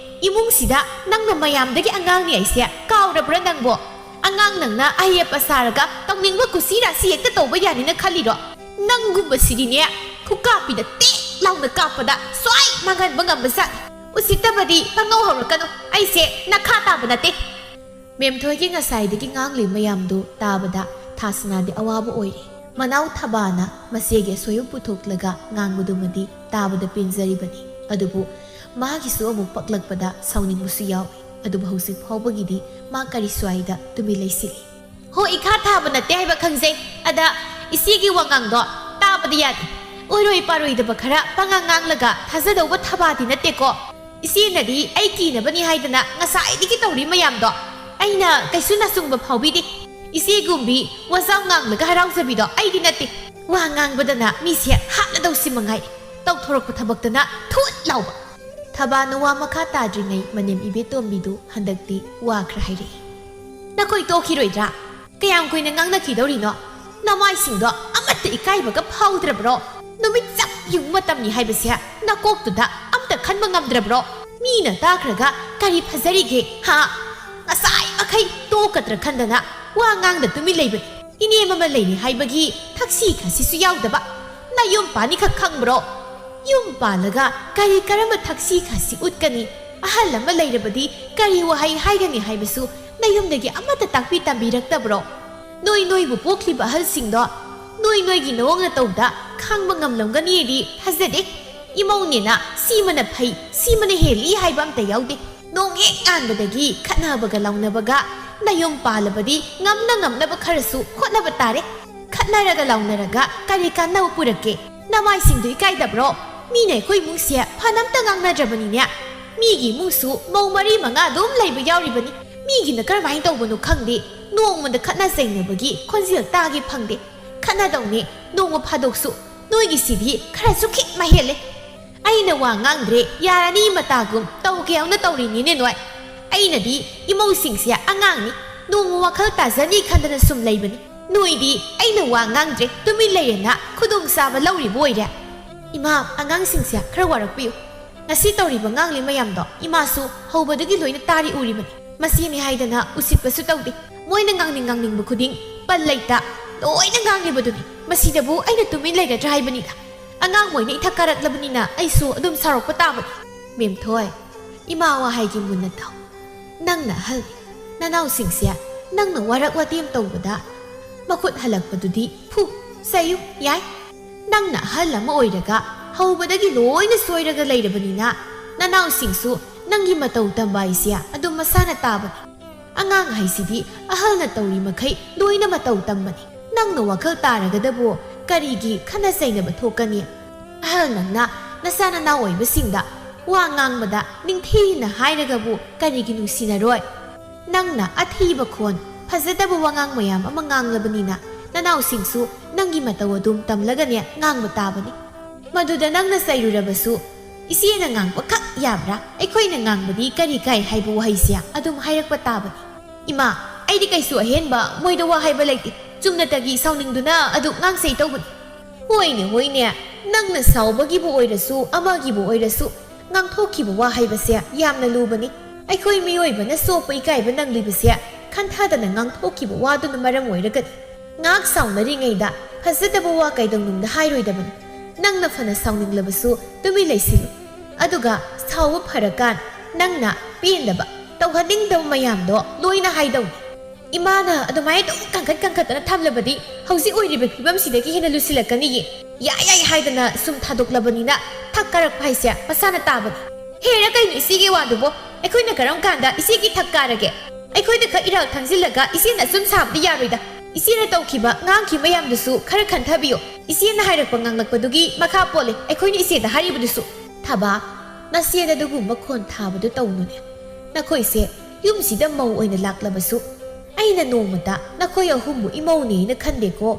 ꯏꯃꯨꯡꯁꯤꯗ ꯅꯪꯅ ꯃꯌꯥꯝꯗꯒꯤ ꯑꯉꯥꯡꯅꯤ ꯍꯥꯏꯁꯦ ꯀꯥꯎꯔꯕ꯭ꯔꯥ ꯅꯪꯕꯣ? ꯑꯉꯥꯡ ꯅꯪꯅ ꯑꯍꯩ ꯑꯄ ꯁꯥꯔꯒ ꯇꯧꯅꯤꯡꯕ ꯀꯨꯁꯤ ꯔꯥꯁꯤ ꯍꯦꯛꯇ ꯇꯧꯕ ꯌꯥꯅꯤꯅ ꯈꯜꯂꯤꯔꯣ? ꯅꯪꯒꯨꯝꯕꯁꯤꯗꯤꯅꯦ, ꯈꯨꯀꯥꯞꯄꯤꯗ ꯇꯦꯛ ꯂꯥꯎꯅ ꯀꯥꯞꯄꯗ ꯁ꯭ꯋꯥꯏ ꯃꯥꯡꯍꯟꯕ ꯉꯝꯕ ꯖꯥꯠꯅꯤ꯫ ꯎꯁꯤꯠꯇꯕꯗꯤ ꯄꯪꯍꯧ ꯍꯧꯔꯛꯀꯅꯨ, ꯑꯩꯁꯦ ꯅꯈꯥ ꯇꯥꯕ ꯅꯠꯇꯦ꯫ ꯃꯦꯝꯊꯣꯏꯒꯤ ꯉꯁꯥꯏꯗꯒꯤ ꯉꯥꯡꯂꯤ ꯃꯌꯥꯝꯗꯨ ꯇꯥꯕꯗ ꯊꯥꯁꯅꯥꯗꯤ ꯑꯋꯥꯕ ꯑꯣꯏꯔꯦ꯫ ꯃꯅꯥꯎ ꯊꯕꯥꯅ ꯃꯆꯦꯒꯤ ꯑꯁꯣꯏꯕ ꯄꯨꯊꯣꯛꯂꯒ ꯉꯥꯡꯕꯗꯨꯃꯗꯤ ꯇꯥꯕꯗ ꯄꯦꯟꯖꯔꯤꯕꯅꯤ꯫ ꯑꯗꯨꯕꯨ ꯃꯥꯒꯤꯁꯨ ꯑꯃꯨꯛ ꯄꯛꯂꯛꯄꯗ ꯁꯥꯎꯅꯤꯡꯕꯁꯨ ꯌꯥꯎꯏ꯫ ꯑꯗꯨꯕꯨ ꯍꯧꯖꯤꯛ ꯐꯥꯎꯕꯒꯤꯗꯤ ꯃꯥ ꯀꯔꯤ ꯁ꯭ꯋꯥꯏꯗ ꯇꯨꯃꯤꯟ ꯂꯩꯁꯤꯜꯂꯤ꯫ ꯍꯣ, ꯏꯈꯥ ꯊꯥꯕ ꯅꯠꯇꯦ ꯍꯥꯏꯕ ꯈꯪꯖꯩ꯫ ꯑꯗ ꯏꯆꯦꯒꯤ ꯋꯥꯉꯥꯡꯗꯣ ꯇꯥꯕꯗ ꯌꯥꯗꯦ꯫ ꯑꯣꯏꯔꯣꯏ ꯄꯥꯔꯣꯏꯗꯕ ꯈꯔ ꯄꯉꯥꯡ ꯉꯥꯡꯂꯒ ꯊꯥꯖꯗꯧꯕ ꯊꯕꯥꯗꯤ ꯅꯠꯇꯦꯀꯣ꯫ ꯏꯆꯦꯅꯗꯤ ꯑꯩ ꯀꯤꯅꯕꯅꯤ ꯍꯥꯏꯗꯅ ꯉꯁꯥꯏꯗꯒꯤ ꯇꯧꯔꯤ ꯃꯌꯥꯝꯗꯣ꯫ ꯑꯩꯅ ꯀꯩꯁꯨ ꯅꯆꯨꯡꯕ ꯐꯥꯎꯕꯤꯗꯦ꯫ ꯏꯆꯦꯒꯨꯝꯕꯤ ꯋꯥꯖꯥꯎ ꯉꯥꯡꯂꯒ ꯍꯔꯥꯎꯖꯕꯤꯗꯣ ꯑꯩꯗꯤ ꯅꯠꯇꯦ꯫ ꯋꯥ ꯉꯥꯡꯕꯗꯅ ꯃꯤꯁꯦ ꯍꯥꯠꯂꯗꯧꯁꯤ ꯃꯉꯥꯏ꯫ ꯇꯧꯊꯣꯔꯛꯄ ꯊꯕꯛꯇꯅ ꯊꯨꯠ ꯂꯥꯎꯕ꯫ ꯊꯕꯥꯅ ꯋꯥ ꯃꯈꯥ ꯇꯥꯗ꯭ꯔꯤꯉꯩ ꯃꯅꯦꯝ ꯏꯕꯦꯇꯣꯝꯕꯤꯗꯨ ꯍꯟꯗꯛꯇꯤ ꯋꯥ ꯈꯔ ꯍꯥꯏꯔꯛꯏ꯫ ꯅꯈꯣꯏ ꯇꯣꯛꯈꯤꯔꯣꯏꯗ꯭ꯔꯥ? ꯀꯌꯥꯝ ꯀꯨꯏꯅ ꯉꯥꯡꯅꯈꯤꯗꯧꯔꯤꯅꯣ? ꯅꯃꯥꯏꯁꯤꯡꯗꯣ ꯑꯃꯠꯇ ꯏꯀꯥꯏꯕꯒ ꯐꯥꯎꯗ꯭ꯔꯕ꯭ꯔꯣ? ꯅꯨꯃꯤꯠ ꯆꯞ ꯌꯨꯡ ꯃꯇꯝꯅꯤ ꯍꯥꯏꯕꯁꯦ ꯅꯀꯣꯛꯇꯨꯗ ꯑꯝꯇ ꯈꯟꯕ ꯉꯝꯗ꯭ꯔꯕ꯭ꯔꯣ? ꯃꯤꯅ ꯇꯥꯈ꯭ꯔꯒ ꯀꯔꯤ ꯐꯖꯔꯤꯒꯦ, ꯍꯥ? ꯉꯁꯥꯏ ꯃꯈꯩ ꯇꯣꯛꯀꯗ꯭ꯔꯥ ꯈꯟꯗꯅ ꯋꯥ ꯉꯥꯡꯗ ꯇꯨꯃꯤꯟ ꯂꯩꯕꯅꯤ꯫ ꯏꯅꯦꯝ ꯑꯃ ꯂꯩꯔꯤ ꯍꯥꯏꯕꯒꯤ ꯊꯛꯁꯤ ꯈꯥꯁꯤꯁꯨ ꯌꯥꯎꯗꯕ꯫ ꯅꯌꯨꯝ ꯄꯥꯅꯤꯈꯛ ꯈꯪꯕ꯭ꯔꯣ? ꯌꯨꯝ ꯄꯥꯜꯂꯒ ꯀꯔꯤ ꯀꯔꯝꯕ ꯊꯛꯁꯤ ꯈꯥꯁꯤ ꯎꯠꯀꯅꯤ? ꯑꯍꯜ ꯑꯃ ꯂꯩꯔꯕꯗꯤ ꯀꯔꯤ ꯋꯥꯍꯩ ꯍꯥꯏꯒꯅꯤ ꯍꯥꯏꯕꯁꯨ ꯅꯌꯨꯝꯗꯒꯤ ꯑꯃꯠꯇ ꯇꯥꯛꯄꯤ ꯇꯝꯕꯤꯔꯛꯇꯕ꯭ꯔꯣ? ꯅꯣꯏ ꯅꯣꯏꯕꯨ ꯄꯣꯛꯂꯤꯕ ꯑꯍꯜꯁꯤꯡꯗꯣ ꯅꯣꯏ ꯅꯣꯏꯒꯤ ꯅꯑꯣꯡ ꯅꯇꯧꯗ ꯈꯥꯡꯕ ꯉꯝꯂꯝꯒꯅꯤꯗꯤ ꯊꯥꯖꯗꯦ꯫ ꯏꯃꯧꯅꯦꯅ ꯁꯤꯃꯅ ꯐꯩ, ꯁꯤꯃꯅ ꯍꯦꯜꯂꯤ ꯍꯥꯏꯕ ꯑꯝꯇ ꯌꯥꯎꯗꯦ꯫ ꯅꯣꯡ ꯍꯦꯛ ꯉꯥꯟꯕꯗꯒꯤ ꯈꯠꯅꯕꯒ ꯂꯥꯎꯅꯕꯒ꯫ ꯅꯌꯨꯝ ꯄꯥꯜꯂꯕꯗꯤ ꯉꯝꯅ ꯉꯝꯅꯕ ꯈꯔꯁꯨ ꯍꯣꯠꯅꯕ ꯇꯥꯔꯦ꯫ ꯈꯠꯅꯔꯒ ꯂꯥꯎꯅꯔꯒ ꯀꯔꯤ ꯀꯥꯟꯅꯕ ꯄꯨꯔꯛꯀꯦ? ꯅꯃꯥꯏꯁꯤꯡꯗꯨ ꯏꯀꯥꯏꯗꯕ꯭ꯔꯣ? ꯃꯤꯅ ꯑꯩꯈꯣꯏ ꯏꯃꯨꯡꯁꯦ ꯐꯅꯝꯇ ꯉꯥꯡꯅꯗ꯭ꯔꯕꯅꯤꯅꯦ꯫ ꯃꯤꯒꯤ ꯏꯃꯨꯡꯁꯨ ꯃꯧ ꯃꯔꯤ ꯃꯉꯥ ꯑꯗꯨꯝ ꯂꯩꯕ ꯌꯥꯎꯔꯤꯕꯅꯤ꯫ ꯃꯤꯒꯤꯅ ꯀꯔꯝꯍꯥꯏꯅ ꯇꯧꯕꯅꯣ ꯈꯪꯗꯦ, ꯅꯣꯡꯃꯗ ꯈꯠꯅ ꯆꯩꯅꯕꯒꯤ ꯈꯣꯟꯖꯦꯜ ꯇꯥꯒꯦ ꯐꯪꯗꯦ꯫ ꯈꯠꯅꯗꯧꯅꯦ ꯅꯣꯡꯃ ꯐꯥꯗꯣꯛꯁꯨ꯫ ꯅꯣꯏꯒꯤꯁꯤꯗꯤ ꯈꯔꯁꯨ ꯈꯤꯠꯃ ꯍꯦꯜꯂꯦ꯫ ꯑꯩꯅ ꯋꯥ ꯉꯥꯡꯗ꯭ꯔꯦ, ꯌꯥꯔꯅꯤ ꯃꯇꯥꯒꯨꯝ ꯇꯧꯒꯦ ꯍꯧꯅ ꯇꯧꯔꯤꯅꯤꯅꯦ ꯅꯣꯏ꯫ ꯑꯩꯅꯗꯤ ꯏꯃꯧꯁꯤꯡꯁꯦ ꯑꯉꯥꯡꯅꯤ, ꯅꯣꯡꯃ ꯋꯥꯈꯜ ꯇꯥꯖꯅꯤ ꯈꯟꯗꯅ ꯁꯨꯝ ꯂꯩꯕꯅꯤ꯫ ꯅꯣꯏꯗꯤ ꯑꯩꯅ ꯋꯥ ꯉꯥꯡꯗ꯭ꯔꯦ, ꯇꯨꯃꯤꯟ ꯂꯩꯔꯦꯅ ꯈꯨꯗꯣꯡꯆꯥꯕ ꯂꯧꯔꯤꯕ ꯑꯣꯏꯔꯦ꯫ ꯏꯃꯥ, ꯑꯉꯥꯡꯁꯤꯡꯁꯦ ꯈꯔ ꯋꯥꯔꯛꯄꯤꯌꯨ꯫ ꯉꯁꯤ ꯇꯧꯔꯤꯕ ꯉꯥꯡꯂꯤ ꯃꯌꯥꯝꯗꯣ ꯏꯃꯥꯁꯨ ꯍꯧꯕꯗꯒꯤ ꯂꯣꯏꯅ ꯇꯥꯔꯤ ꯎꯔꯤꯕꯅꯤ꯫ ꯃꯁꯤꯅꯤ ꯍꯥꯏꯗꯅ ꯎꯁꯤꯠꯄꯁꯨ ꯇꯧꯗꯦ꯫ ꯃꯣꯏꯅ ꯉꯥꯡꯅꯤꯡ ꯉꯥꯡꯅꯤꯡꯕ ꯈꯨꯗꯤꯡ ꯄꯜ ꯂꯩꯇ ꯂꯣꯏꯅ ꯉꯥꯡꯂꯤꯕꯗꯨꯅꯤ꯫ ꯃꯁꯤꯗꯕꯨ ꯑꯩꯅ ꯇꯨꯃꯤꯟ ꯂꯩꯒꯗ꯭ꯔꯥ ꯍꯥꯏꯕꯅꯤꯗ꯫ ꯑꯉꯥꯡ ꯑꯣꯏꯅ ꯏꯊꯛ ꯀꯥꯔꯛꯂꯕꯅꯤꯅ ꯑꯩꯁꯨ ꯑꯗꯨꯝ ꯁꯥꯎꯔꯛꯄ ꯇꯥꯕꯅꯤ꯫ ꯃꯦꯝꯊꯣꯏ, ꯏꯃꯥ ꯋꯥꯍꯩꯒꯤ ꯃꯨꯟꯅ ꯇꯥꯎ꯫ ꯅꯪꯅ ꯑꯍꯜꯅꯤ꯫ ꯅꯅꯥꯎꯁꯤꯡꯁꯦ ꯅꯪꯅ ꯋꯥꯔꯛ ꯋꯥꯇꯦꯝ ꯇꯧꯕꯗ ꯃꯈꯨꯠ ꯍꯜꯂꯛꯄꯗꯨꯗꯤ ꯐꯨ, ꯆꯩꯌꯨ, ꯌꯥꯏ꯫ ꯅꯪꯅ ꯑꯍꯜ ꯑꯃ ꯑꯣꯏꯔꯒ ꯍꯧꯕꯗꯒꯤ ꯂꯣꯏꯅ ꯁꯣꯏꯔꯒ ꯂꯩꯔꯕꯅꯤꯅ ꯅꯅꯥꯎꯁꯤꯡꯁꯨ ꯅꯪꯒꯤ ꯃꯇꯧ ꯇꯝꯕ ꯍꯥꯏꯁꯦ ꯑꯗꯨꯝ ꯃꯁꯥꯅ ꯇꯥꯕꯅꯤ꯫ ꯑꯉꯥꯡ ꯍꯥꯏꯁꯤꯗꯤ ꯑꯍꯜꯅ ꯇꯧꯔꯤ ꯃꯈꯩ ꯂꯣꯏꯅ ꯃꯇꯧ ꯇꯝꯕꯅꯤ꯫ ꯅꯪꯅ ꯋꯥꯈꯜ ꯇꯥꯔꯒꯗꯕꯨ ꯀꯔꯤꯒꯤ ꯈꯠꯅ ꯆꯩꯅꯕ ꯊꯣꯛꯀꯅꯤ? ꯑꯍꯜ ꯅꯪꯅ ꯅꯆꯥ ꯅꯅꯥꯎ ꯑꯣꯏꯕꯁꯤꯡꯗ ꯋꯥ ꯉꯥꯡꯕꯗ ꯅꯤꯡꯊꯤꯅ ꯍꯥꯏꯔꯒꯕꯨ ꯀꯔꯤꯒꯤ ꯅꯨꯡꯁꯤꯅꯔꯣꯏ? ꯅꯪꯅ ꯑꯊꯤꯕ ꯈꯣꯟ, ꯐꯖꯗꯕ ꯋꯥꯉꯥꯡ ꯃꯌꯥꯝ ꯑꯃ ꯉꯥꯡꯂꯕꯅꯤꯅ ꯅꯅꯥꯎꯁꯤꯡꯁꯨ ꯅꯪꯒꯤ ꯃꯇꯧ ꯑꯗꯨꯝ ꯇꯝꯂꯒꯅꯦ ꯉꯥꯡꯕ ꯇꯥꯕꯅꯤ꯫ ꯃꯗꯨꯗ ꯅꯪꯅ ꯆꯩꯔꯨꯔꯕꯁꯨ, "ꯏꯆꯦꯅ ꯉꯥꯡꯕꯈꯛ ꯌꯥꯕ꯭ꯔꯥ? ꯑꯩꯈꯣꯏꯅ ꯉꯥꯡꯕꯗꯤ ꯀꯔꯤ ꯀꯥꯏ?" ꯍꯥꯏꯕ ꯋꯥꯍꯩꯁꯦ ꯑꯗꯨꯝ ꯍꯥꯏꯔꯛꯄ ꯇꯥꯕꯅꯤ꯫ ꯏꯃꯥ, ꯑꯩꯗꯤ ꯀꯩꯁꯨ ꯑꯍꯦꯟꯕ ꯃꯣꯏꯗ ꯋꯥ ꯍꯥꯏꯕ ꯂꯩꯇꯦ꯫ ꯆꯨꯝꯅꯇꯒꯤ ꯁꯥꯎꯅꯤꯡꯗꯨꯅ ꯑꯗꯨꯝ ꯉꯥꯡꯆꯩ ꯇꯧꯕꯅꯤ꯫ ꯍꯣꯏꯅꯦ, ꯍꯣꯏꯅꯦ, ꯅꯪꯅ ꯁꯥꯎꯕꯒꯤꯕꯨ ꯑꯣꯏꯔꯁꯨ, ꯑꯃꯒꯤꯕꯨ ꯑꯣꯏꯔꯁꯨ, ꯉꯥꯡꯊꯣꯛꯈꯤꯕ ꯋꯥ ꯍꯥꯏꯕꯁꯦ ꯌꯥꯝꯅ ꯂꯨꯕꯅꯤ꯫ ꯑꯩꯈꯣꯏ ꯃꯤꯑꯣꯏꯕꯅ ꯆꯣꯞꯄ ꯏꯀꯥꯏꯕ ꯅꯪꯂꯤꯕꯁꯦ ꯈꯟꯊꯗꯅ ꯉꯥꯡꯊꯣꯛꯈꯤꯕ ꯋꯥꯗꯨꯅ ꯃꯔꯝ ꯑꯣꯏꯔꯒꯅꯤ꯫ ꯉꯥꯏꯍꯥꯛ ꯁꯥꯎꯅꯔꯤꯉꯩꯗ ꯐꯖꯗꯕ ꯋꯥ ꯀꯩꯗꯧꯅꯨꯡꯗ ꯍꯥꯏꯔꯣꯏꯗꯕꯅꯤ꯫ ꯅꯪꯅ ꯐꯅ ꯁꯥꯎꯅꯤꯡꯂꯕꯁꯨ ꯇꯨꯃꯤꯟ ꯂꯩꯁꯤꯜꯂꯨ꯫ ꯑꯗꯨꯒ ꯁꯥꯎꯕ ꯐꯔꯀꯥꯟ ꯅꯪꯅ ꯄꯦꯟꯗꯕ, ꯇꯧꯍꯟꯅꯤꯡꯗꯕ ꯃꯌꯥꯝꯗꯣ ꯂꯣꯏꯅ ꯍꯥꯏꯗꯧꯅꯤ꯫ ꯏꯃꯥꯅ ꯑꯗꯨꯃꯥꯏꯅ ꯑꯗꯨꯝ ꯀꯟꯈꯠ ꯀꯟꯈꯠꯇꯅ ꯊꯝꯂꯕꯗꯤ ꯍꯧꯖꯤꯛ ꯑꯣꯏꯔꯤꯕ ꯐꯤꯕꯝꯁꯤꯗꯒꯤ ꯍꯦꯟꯅ ꯂꯨꯁꯤꯜꯂꯛꯀꯅꯤꯌꯦ꯫ ꯌꯥꯏ ꯌꯥꯏ ꯍꯥꯏꯗꯅ ꯁꯨꯝ ꯊꯥꯗꯣꯛꯂꯕꯅꯤꯅ ꯊꯛ ꯀꯥꯔꯛꯄ ꯍꯥꯏꯁꯦ ꯃꯁꯥꯅ ꯇꯥꯕꯅꯤ꯫ ꯍꯦꯔ ꯀꯩꯅꯣ ꯏꯆꯦꯒꯤ ꯋꯥꯗꯨꯕꯣ? ꯑꯩꯈꯣꯏꯅ ꯀꯔꯝ ꯀꯥꯟꯗ ꯏꯆꯦꯒꯤ ꯊꯛ ꯀꯥꯔꯒꯦ? ꯑꯩꯈꯣꯏꯗ ꯈꯛ ꯏꯔꯥꯜ ꯊꯥꯡꯖꯤꯜꯂꯒ ꯏꯆꯦꯅ ꯑꯆꯨꯝ ꯁꯥꯕꯗꯤ ꯌꯥꯔꯣꯏꯗ꯫ ꯏꯆꯦꯅ ꯇꯧꯈꯤꯕ ꯉꯥꯡꯈꯤꯕ ꯃꯌꯥꯝꯗꯨꯁꯨ ꯈꯔ ꯈꯟꯊꯕꯤꯌꯨ꯫ ꯏꯆꯦꯅ ꯍꯥꯏꯔꯛꯄ ꯉꯥꯡꯂꯛꯄꯗꯨꯒꯤ ꯃꯈꯥ ꯄꯣꯜꯂꯦ ꯑꯩꯈꯣꯏꯅ ꯏꯆꯦꯗ ꯍꯥꯏꯔꯤꯕꯗꯨꯁꯨ꯫ ꯊꯕꯥ, ꯅꯆꯦꯗ ꯑꯗꯨꯒꯨꯝꯕ ꯈꯣꯟ ꯊꯥꯕꯗꯨ ꯇꯧꯅꯨꯅꯦ꯫ ꯅꯈꯣꯏꯁꯦ ꯌꯨꯝꯁꯤꯗ ꯃꯧ ꯑꯣꯏꯅ ꯂꯥꯛꯂꯕꯁꯨ ꯑꯩꯅ ꯅꯣꯡꯃꯇ ꯅꯈꯣꯏ ꯑꯍꯨꯝꯕꯨ ꯏꯃꯧꯅꯦꯅ ꯈꯟꯗꯦꯀꯣ꯫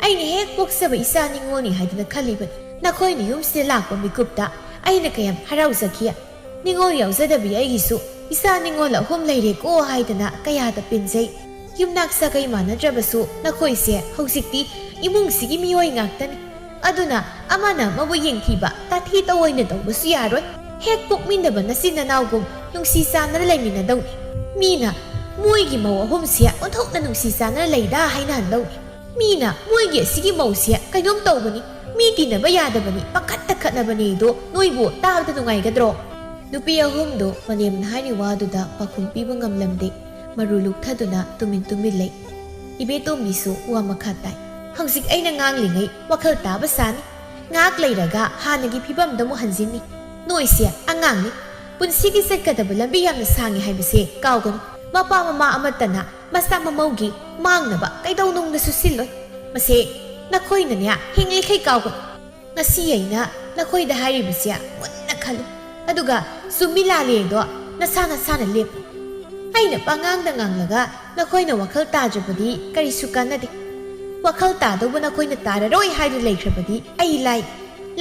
ꯑꯩꯅ ꯍꯦꯛ ꯄꯣꯛꯆꯕ ꯏꯆꯥ ꯅꯤꯉꯣꯜꯅꯤ ꯍꯥꯏꯗꯅ ꯈꯜꯂꯤꯕꯅꯤ꯫ ꯅꯈꯣꯏꯅ ꯌꯨꯝꯁꯤꯗ ꯂꯥꯛꯄ ꯃꯤꯀꯨꯞꯇ ꯑꯩꯅ ꯀꯌꯥꯝ ꯍꯔꯥꯎꯖꯈꯤ꯫ ꯅꯤꯉꯣꯜ ꯌꯥꯎꯖꯗꯕꯤ ꯑꯩꯒꯤꯁꯨ ꯏꯆꯥ ꯅꯤꯉꯣꯜ ꯑꯍꯨꯝ ꯂꯩꯔꯦꯀꯣ ꯍꯥꯏꯗꯅ ꯀꯌꯥꯗ ꯄꯦꯟꯖꯩ꯫ ꯌꯨꯝꯅꯥꯛ ꯁꯥꯒꯩ ꯃꯥꯟꯅꯗ꯭ꯔꯕꯁꯨ ꯅꯈꯣꯏꯁꯦ ꯍꯧꯖꯤꯛꯇꯤ ꯏꯃꯨꯡꯁꯤꯒꯤ ꯃꯤꯑꯣꯏ ꯉꯥꯛꯇꯅꯤ꯫ ꯑꯗꯨꯅ ꯑꯃꯅ ꯑꯃꯕꯨ ꯌꯦꯡꯊꯤꯕ, ꯇꯥꯊꯤ ꯇꯧꯑꯣꯏꯅ ꯇꯧꯕꯁꯨ ꯌꯥꯔꯣꯏ꯫ ꯍꯦꯛ ꯄꯣꯛꯃꯤꯟꯅꯕ ꯅꯆꯤꯟ ꯅꯅꯥꯎꯒꯨꯝ ꯅꯨꯡꯁꯤ ꯆꯥꯟꯅꯅ ꯂꯩꯃꯤꯟꯅꯗꯧꯅꯤ꯫ ꯃꯤꯅ ꯃꯣꯏꯒꯤ ꯃꯧ ꯑꯍꯨꯝꯁꯦ ꯑꯣꯟꯊꯣꯛꯅ ꯅꯨꯡꯁꯤ ꯆꯥꯟꯅꯅ ꯂꯩꯗ ꯍꯥꯏꯅꯍꯟꯗꯧꯅꯤ꯫ ꯃꯤꯅ ꯃꯣꯏꯒꯤ ꯑꯁꯤꯒꯤ ꯃꯧꯁꯦ ꯀꯩꯅꯣꯝ ꯇꯧꯕꯅꯤ, ꯃꯤ ꯇꯤꯟꯅꯕ ꯌꯥꯗꯕꯅꯤ, ꯄꯪꯈꯠꯇ ꯈꯠꯅꯕꯅꯦꯗꯣ ꯅꯣꯏꯕꯨ ꯇꯥꯕꯗ ꯅꯨꯡꯉꯥꯏꯒꯗ꯭ꯔꯣ? ꯅꯨꯄꯤ ꯑꯍꯨꯝꯗꯣ ꯃꯅꯦꯝꯅ ꯍꯥꯏꯔꯤ ꯋꯥꯗꯨꯗ ꯄꯥꯎꯈꯨꯝ ꯄꯤꯕ ꯉꯝꯂꯝꯗꯦ꯫ ꯃꯔꯨ ꯂꯨꯛꯊꯗꯨꯅ ꯇꯨꯃꯤꯟ ꯇꯨꯃꯤꯟ ꯂꯩ꯫ ꯏꯕꯦꯇꯣꯝꯕꯤꯁꯨ ꯋꯥ ꯃꯈꯥ ꯇꯥꯏ꯫ ꯍꯧꯖꯤꯛ ꯑꯩꯅ ꯉꯥꯡꯂꯤꯉꯩ ꯋꯥꯈꯜ ꯇꯥꯕ ꯁꯥꯅꯤ꯫ ꯉꯥꯏꯍꯥꯛ ꯂꯩꯔꯒ ꯍꯥꯟꯅꯒꯤ ꯐꯤꯕꯝꯗ ꯑꯃꯨꯛ ꯍꯟꯖꯤꯟꯅꯤ꯫ ꯅꯣꯏꯁꯦ ꯑꯉꯥꯡꯅꯤ꯫ ꯄꯨꯟꯁꯤꯒꯤ ꯆꯠꯀꯗꯕ ꯂꯝꯕꯤ ꯌꯥꯝꯅ ꯁꯥꯡꯉꯤ ꯍꯥꯏꯕꯁꯦ ꯀꯥꯎꯒꯅꯨ꯫ ꯃꯄꯥ ꯃꯃꯥ ꯑꯃꯠꯇꯅ ꯃꯆꯥ ꯃꯃꯧꯒꯤ ꯃꯥꯡꯅꯕ ꯀꯩꯗꯧꯅꯨꯡꯗꯁꯨ ꯁꯤꯜꯂꯣꯏ꯫ ꯃꯁꯦ ꯅꯈꯣꯏꯅꯅꯦ ꯍꯤꯡꯂꯤꯈꯩ ꯀꯥꯎꯒꯅꯨ꯫ ꯉꯁꯤ ꯑꯩꯅ ꯅꯈꯣꯏꯗ ꯍꯥꯏꯔꯤꯕꯁꯦ ꯃꯨꯟꯅ ꯈꯜꯂꯨ꯫ ꯑꯗꯨꯒ ꯆꯨꯝꯃꯤ ꯂꯥꯜꯂꯤꯗꯣ ꯅꯁꯥ ꯅꯁꯥꯅ ꯂꯦꯞꯄꯨ꯫ ꯑꯩꯅ ꯄꯉꯥꯡꯗ ꯉꯥꯡꯂꯒ ꯅꯈꯣꯏꯅ ꯋꯥꯈꯜ ꯇꯥꯗ꯭ꯔꯕꯗꯤ ꯀꯔꯤꯁꯨ ꯀꯥꯟꯅꯗꯦ꯫ ꯋꯥꯈꯜ ꯇꯥꯗꯧꯕ ꯅꯈꯣꯏꯅ ꯇꯥꯔꯔꯣꯏ ꯍꯥꯏꯗꯨ ꯂꯩꯈ꯭ꯔꯕꯗꯤ ꯑꯩ ꯂꯥꯏ,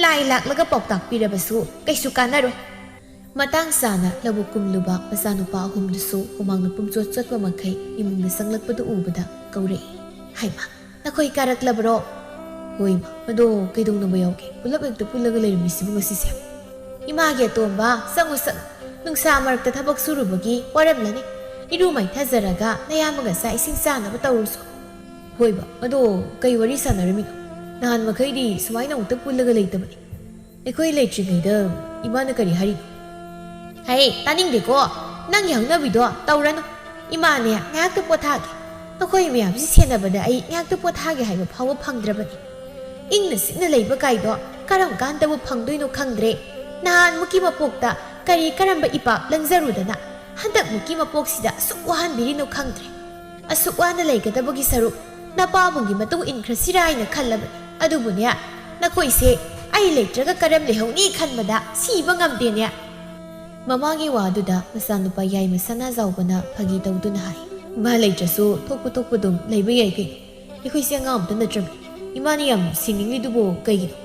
ꯂꯥꯏ ꯂꯥꯛꯂꯒ ꯄꯥꯎꯇꯥꯛ ꯄꯤꯔꯕꯁꯨ ꯀꯩꯁꯨ ꯀꯥꯟꯅꯔꯣꯏ꯫ ꯃꯇꯥꯡ ꯆꯥꯅ ꯂꯧꯕꯨꯛ ꯀꯨꯝꯂꯨꯕ ꯃꯆꯥꯅꯨꯄꯥ ꯑꯍꯨꯝꯗꯨꯁꯨ ꯍꯨꯃꯥꯡꯅ ꯄꯨꯝꯆꯣꯠ ꯆꯣꯠꯄ ꯃꯈꯩ ꯏꯃꯨꯡꯗ ꯆꯪꯂꯛꯄꯗꯨ ꯎꯕꯗ ꯀꯧꯔꯛꯏ꯫ "ꯍꯩꯃꯥ, ꯅꯈꯣꯏ ꯀꯥꯔꯛꯂꯕꯔꯣ?" "ꯍꯣꯏ ꯏꯃꯥ, ꯑꯗꯣ ꯀꯩꯗꯧꯅꯕ ꯌꯥꯎꯒꯦ? ꯄꯨꯂꯞ ꯍꯦꯛꯇ ꯄꯨꯜꯂꯒ ꯂꯩꯔꯝꯃꯤꯁꯤꯕꯨ ꯉꯁꯤꯁꯦ?" "ꯏꯃꯥꯒꯤ ꯑꯇꯣꯝꯕ, ꯆꯪꯉꯨ ꯆꯪꯉꯨ꯫ ꯅꯨꯡꯁꯥ ꯃꯔꯛꯇ ꯊꯕꯛ ꯁꯨꯔꯨꯕꯒꯤ ꯋꯥꯔꯝꯂꯅꯤ꯫ ꯏꯔꯨ ꯃꯥꯏꯊꯖꯔꯒ ꯅꯌꯥꯝꯕꯒ ꯆꯥꯛ ꯏꯁꯤꯡ ꯆꯥꯅꯕ ꯇꯧꯔꯨꯁꯣ꯫" "ꯍꯣꯏꯕ, ꯑꯗꯣ ꯀꯩ ꯋꯥꯔꯤ ꯁꯥꯟꯅꯔꯝꯃꯤꯅꯣ? ꯅꯍꯥꯟ ꯃꯈꯩꯗꯤ ꯁꯨꯃꯥꯏꯅ ꯑꯃꯨꯛꯇ ꯄꯨꯜꯂꯒ ꯂꯩꯇꯕꯅꯤ꯫ ꯑꯩꯈꯣꯏ ꯂꯩꯇ꯭ꯔꯤꯉꯩꯗ ꯏꯃꯥꯅ ꯀꯔꯤ ꯍꯥꯏꯔꯤꯅꯣ?" "ꯍꯩ, ꯇꯥꯅꯤꯡꯗꯦꯀꯣ꯫ ꯅꯪꯒꯤ ꯍꯧꯅꯕꯤꯗꯣ ꯇꯧꯔꯅꯨ꯫ ꯏꯃꯥꯅꯦ, ꯉꯥꯏꯍꯥꯛꯇ ꯄꯣꯊꯥꯒꯦ꯫ ꯑꯩꯈꯣꯏ ꯃꯌꯥꯝꯁꯤ ꯁꯦꯟꯅꯕꯗ ꯑꯩ ꯉꯥꯏꯍꯥꯛꯇ ꯄꯣꯊꯥꯒꯦ ꯍꯥꯏꯕ ꯐꯥꯎꯕ ꯐꯪꯗ꯭ꯔꯕꯅꯤ꯫ ꯏꯪꯅ ꯆꯤꯛꯅ ꯂꯩꯕ ꯀꯥꯏꯗꯣ ꯀꯔꯝ ꯀꯥꯟꯗꯕꯨ ꯐꯪꯗꯣꯏꯅꯣ ꯈꯪꯗ꯭ꯔꯦ꯫ ꯅꯍꯥꯟꯃꯨꯛꯀꯤ ꯃꯄꯣꯛꯇ ꯀꯔꯤ ꯀꯔꯝꯕ ꯏꯄꯥꯛ ꯂꯪꯖꯔꯨꯗꯅ ꯍꯟꯗꯛꯃꯨꯛꯀꯤ ꯃꯄꯣꯛꯁꯤꯗ ꯑꯁꯨꯛ ꯋꯥꯍꯟꯕꯤꯔꯤꯅꯣ ꯈꯪꯗ꯭ꯔꯦ꯫ ꯑꯁꯨꯛ ꯋꯥꯅ ꯂꯩꯒꯗꯕꯒꯤ ꯁꯔꯨꯛ ꯅꯄꯥꯕꯨꯡꯒꯤ ꯃꯇꯨꯡ ꯏꯟꯈ꯭ꯔꯁꯤꯔꯥ ꯍꯥꯏꯅ ꯈꯜꯂꯕꯅꯤ꯫ ꯑꯗꯨꯕꯨꯅꯦ, ꯅꯈꯣꯏꯁꯦ ꯑꯩ ꯂꯩꯇ꯭ꯔꯒ ꯀꯔꯝ ꯂꯩꯍꯧꯅꯤ ꯈꯟꯕꯗ ꯁꯤꯕ ꯉꯝꯗꯦꯅꯦ꯫" ꯃꯃꯥꯒꯤ ꯋꯥꯗꯨꯗ ꯃꯆꯥꯅꯨꯄꯥ ꯌꯥꯏꯃ ꯁꯅꯥꯖꯥꯎꯕꯅ ꯐꯥꯒꯤ ꯇꯧꯗꯨꯅ ꯍꯥꯏ, "ꯏꯃꯥ ꯂꯩꯇ꯭ꯔꯁꯨ ꯊꯣꯛꯄ ꯊꯣꯛꯄ ꯑꯗꯨꯝ ꯂꯩꯕ ꯌꯥꯏ ꯀꯩꯅꯣ꯫ ꯑꯩꯈꯣꯏꯁꯦ ꯑꯉꯥꯡ ꯑꯝꯇ ꯅꯠꯇ꯭ꯔꯕꯅꯤ꯫ ꯏꯃꯥꯅ ꯌꯥꯝ ꯁꯤꯡꯅꯤꯡꯂꯤꯗꯨꯕꯨ ꯀꯩꯒꯤꯅꯣ?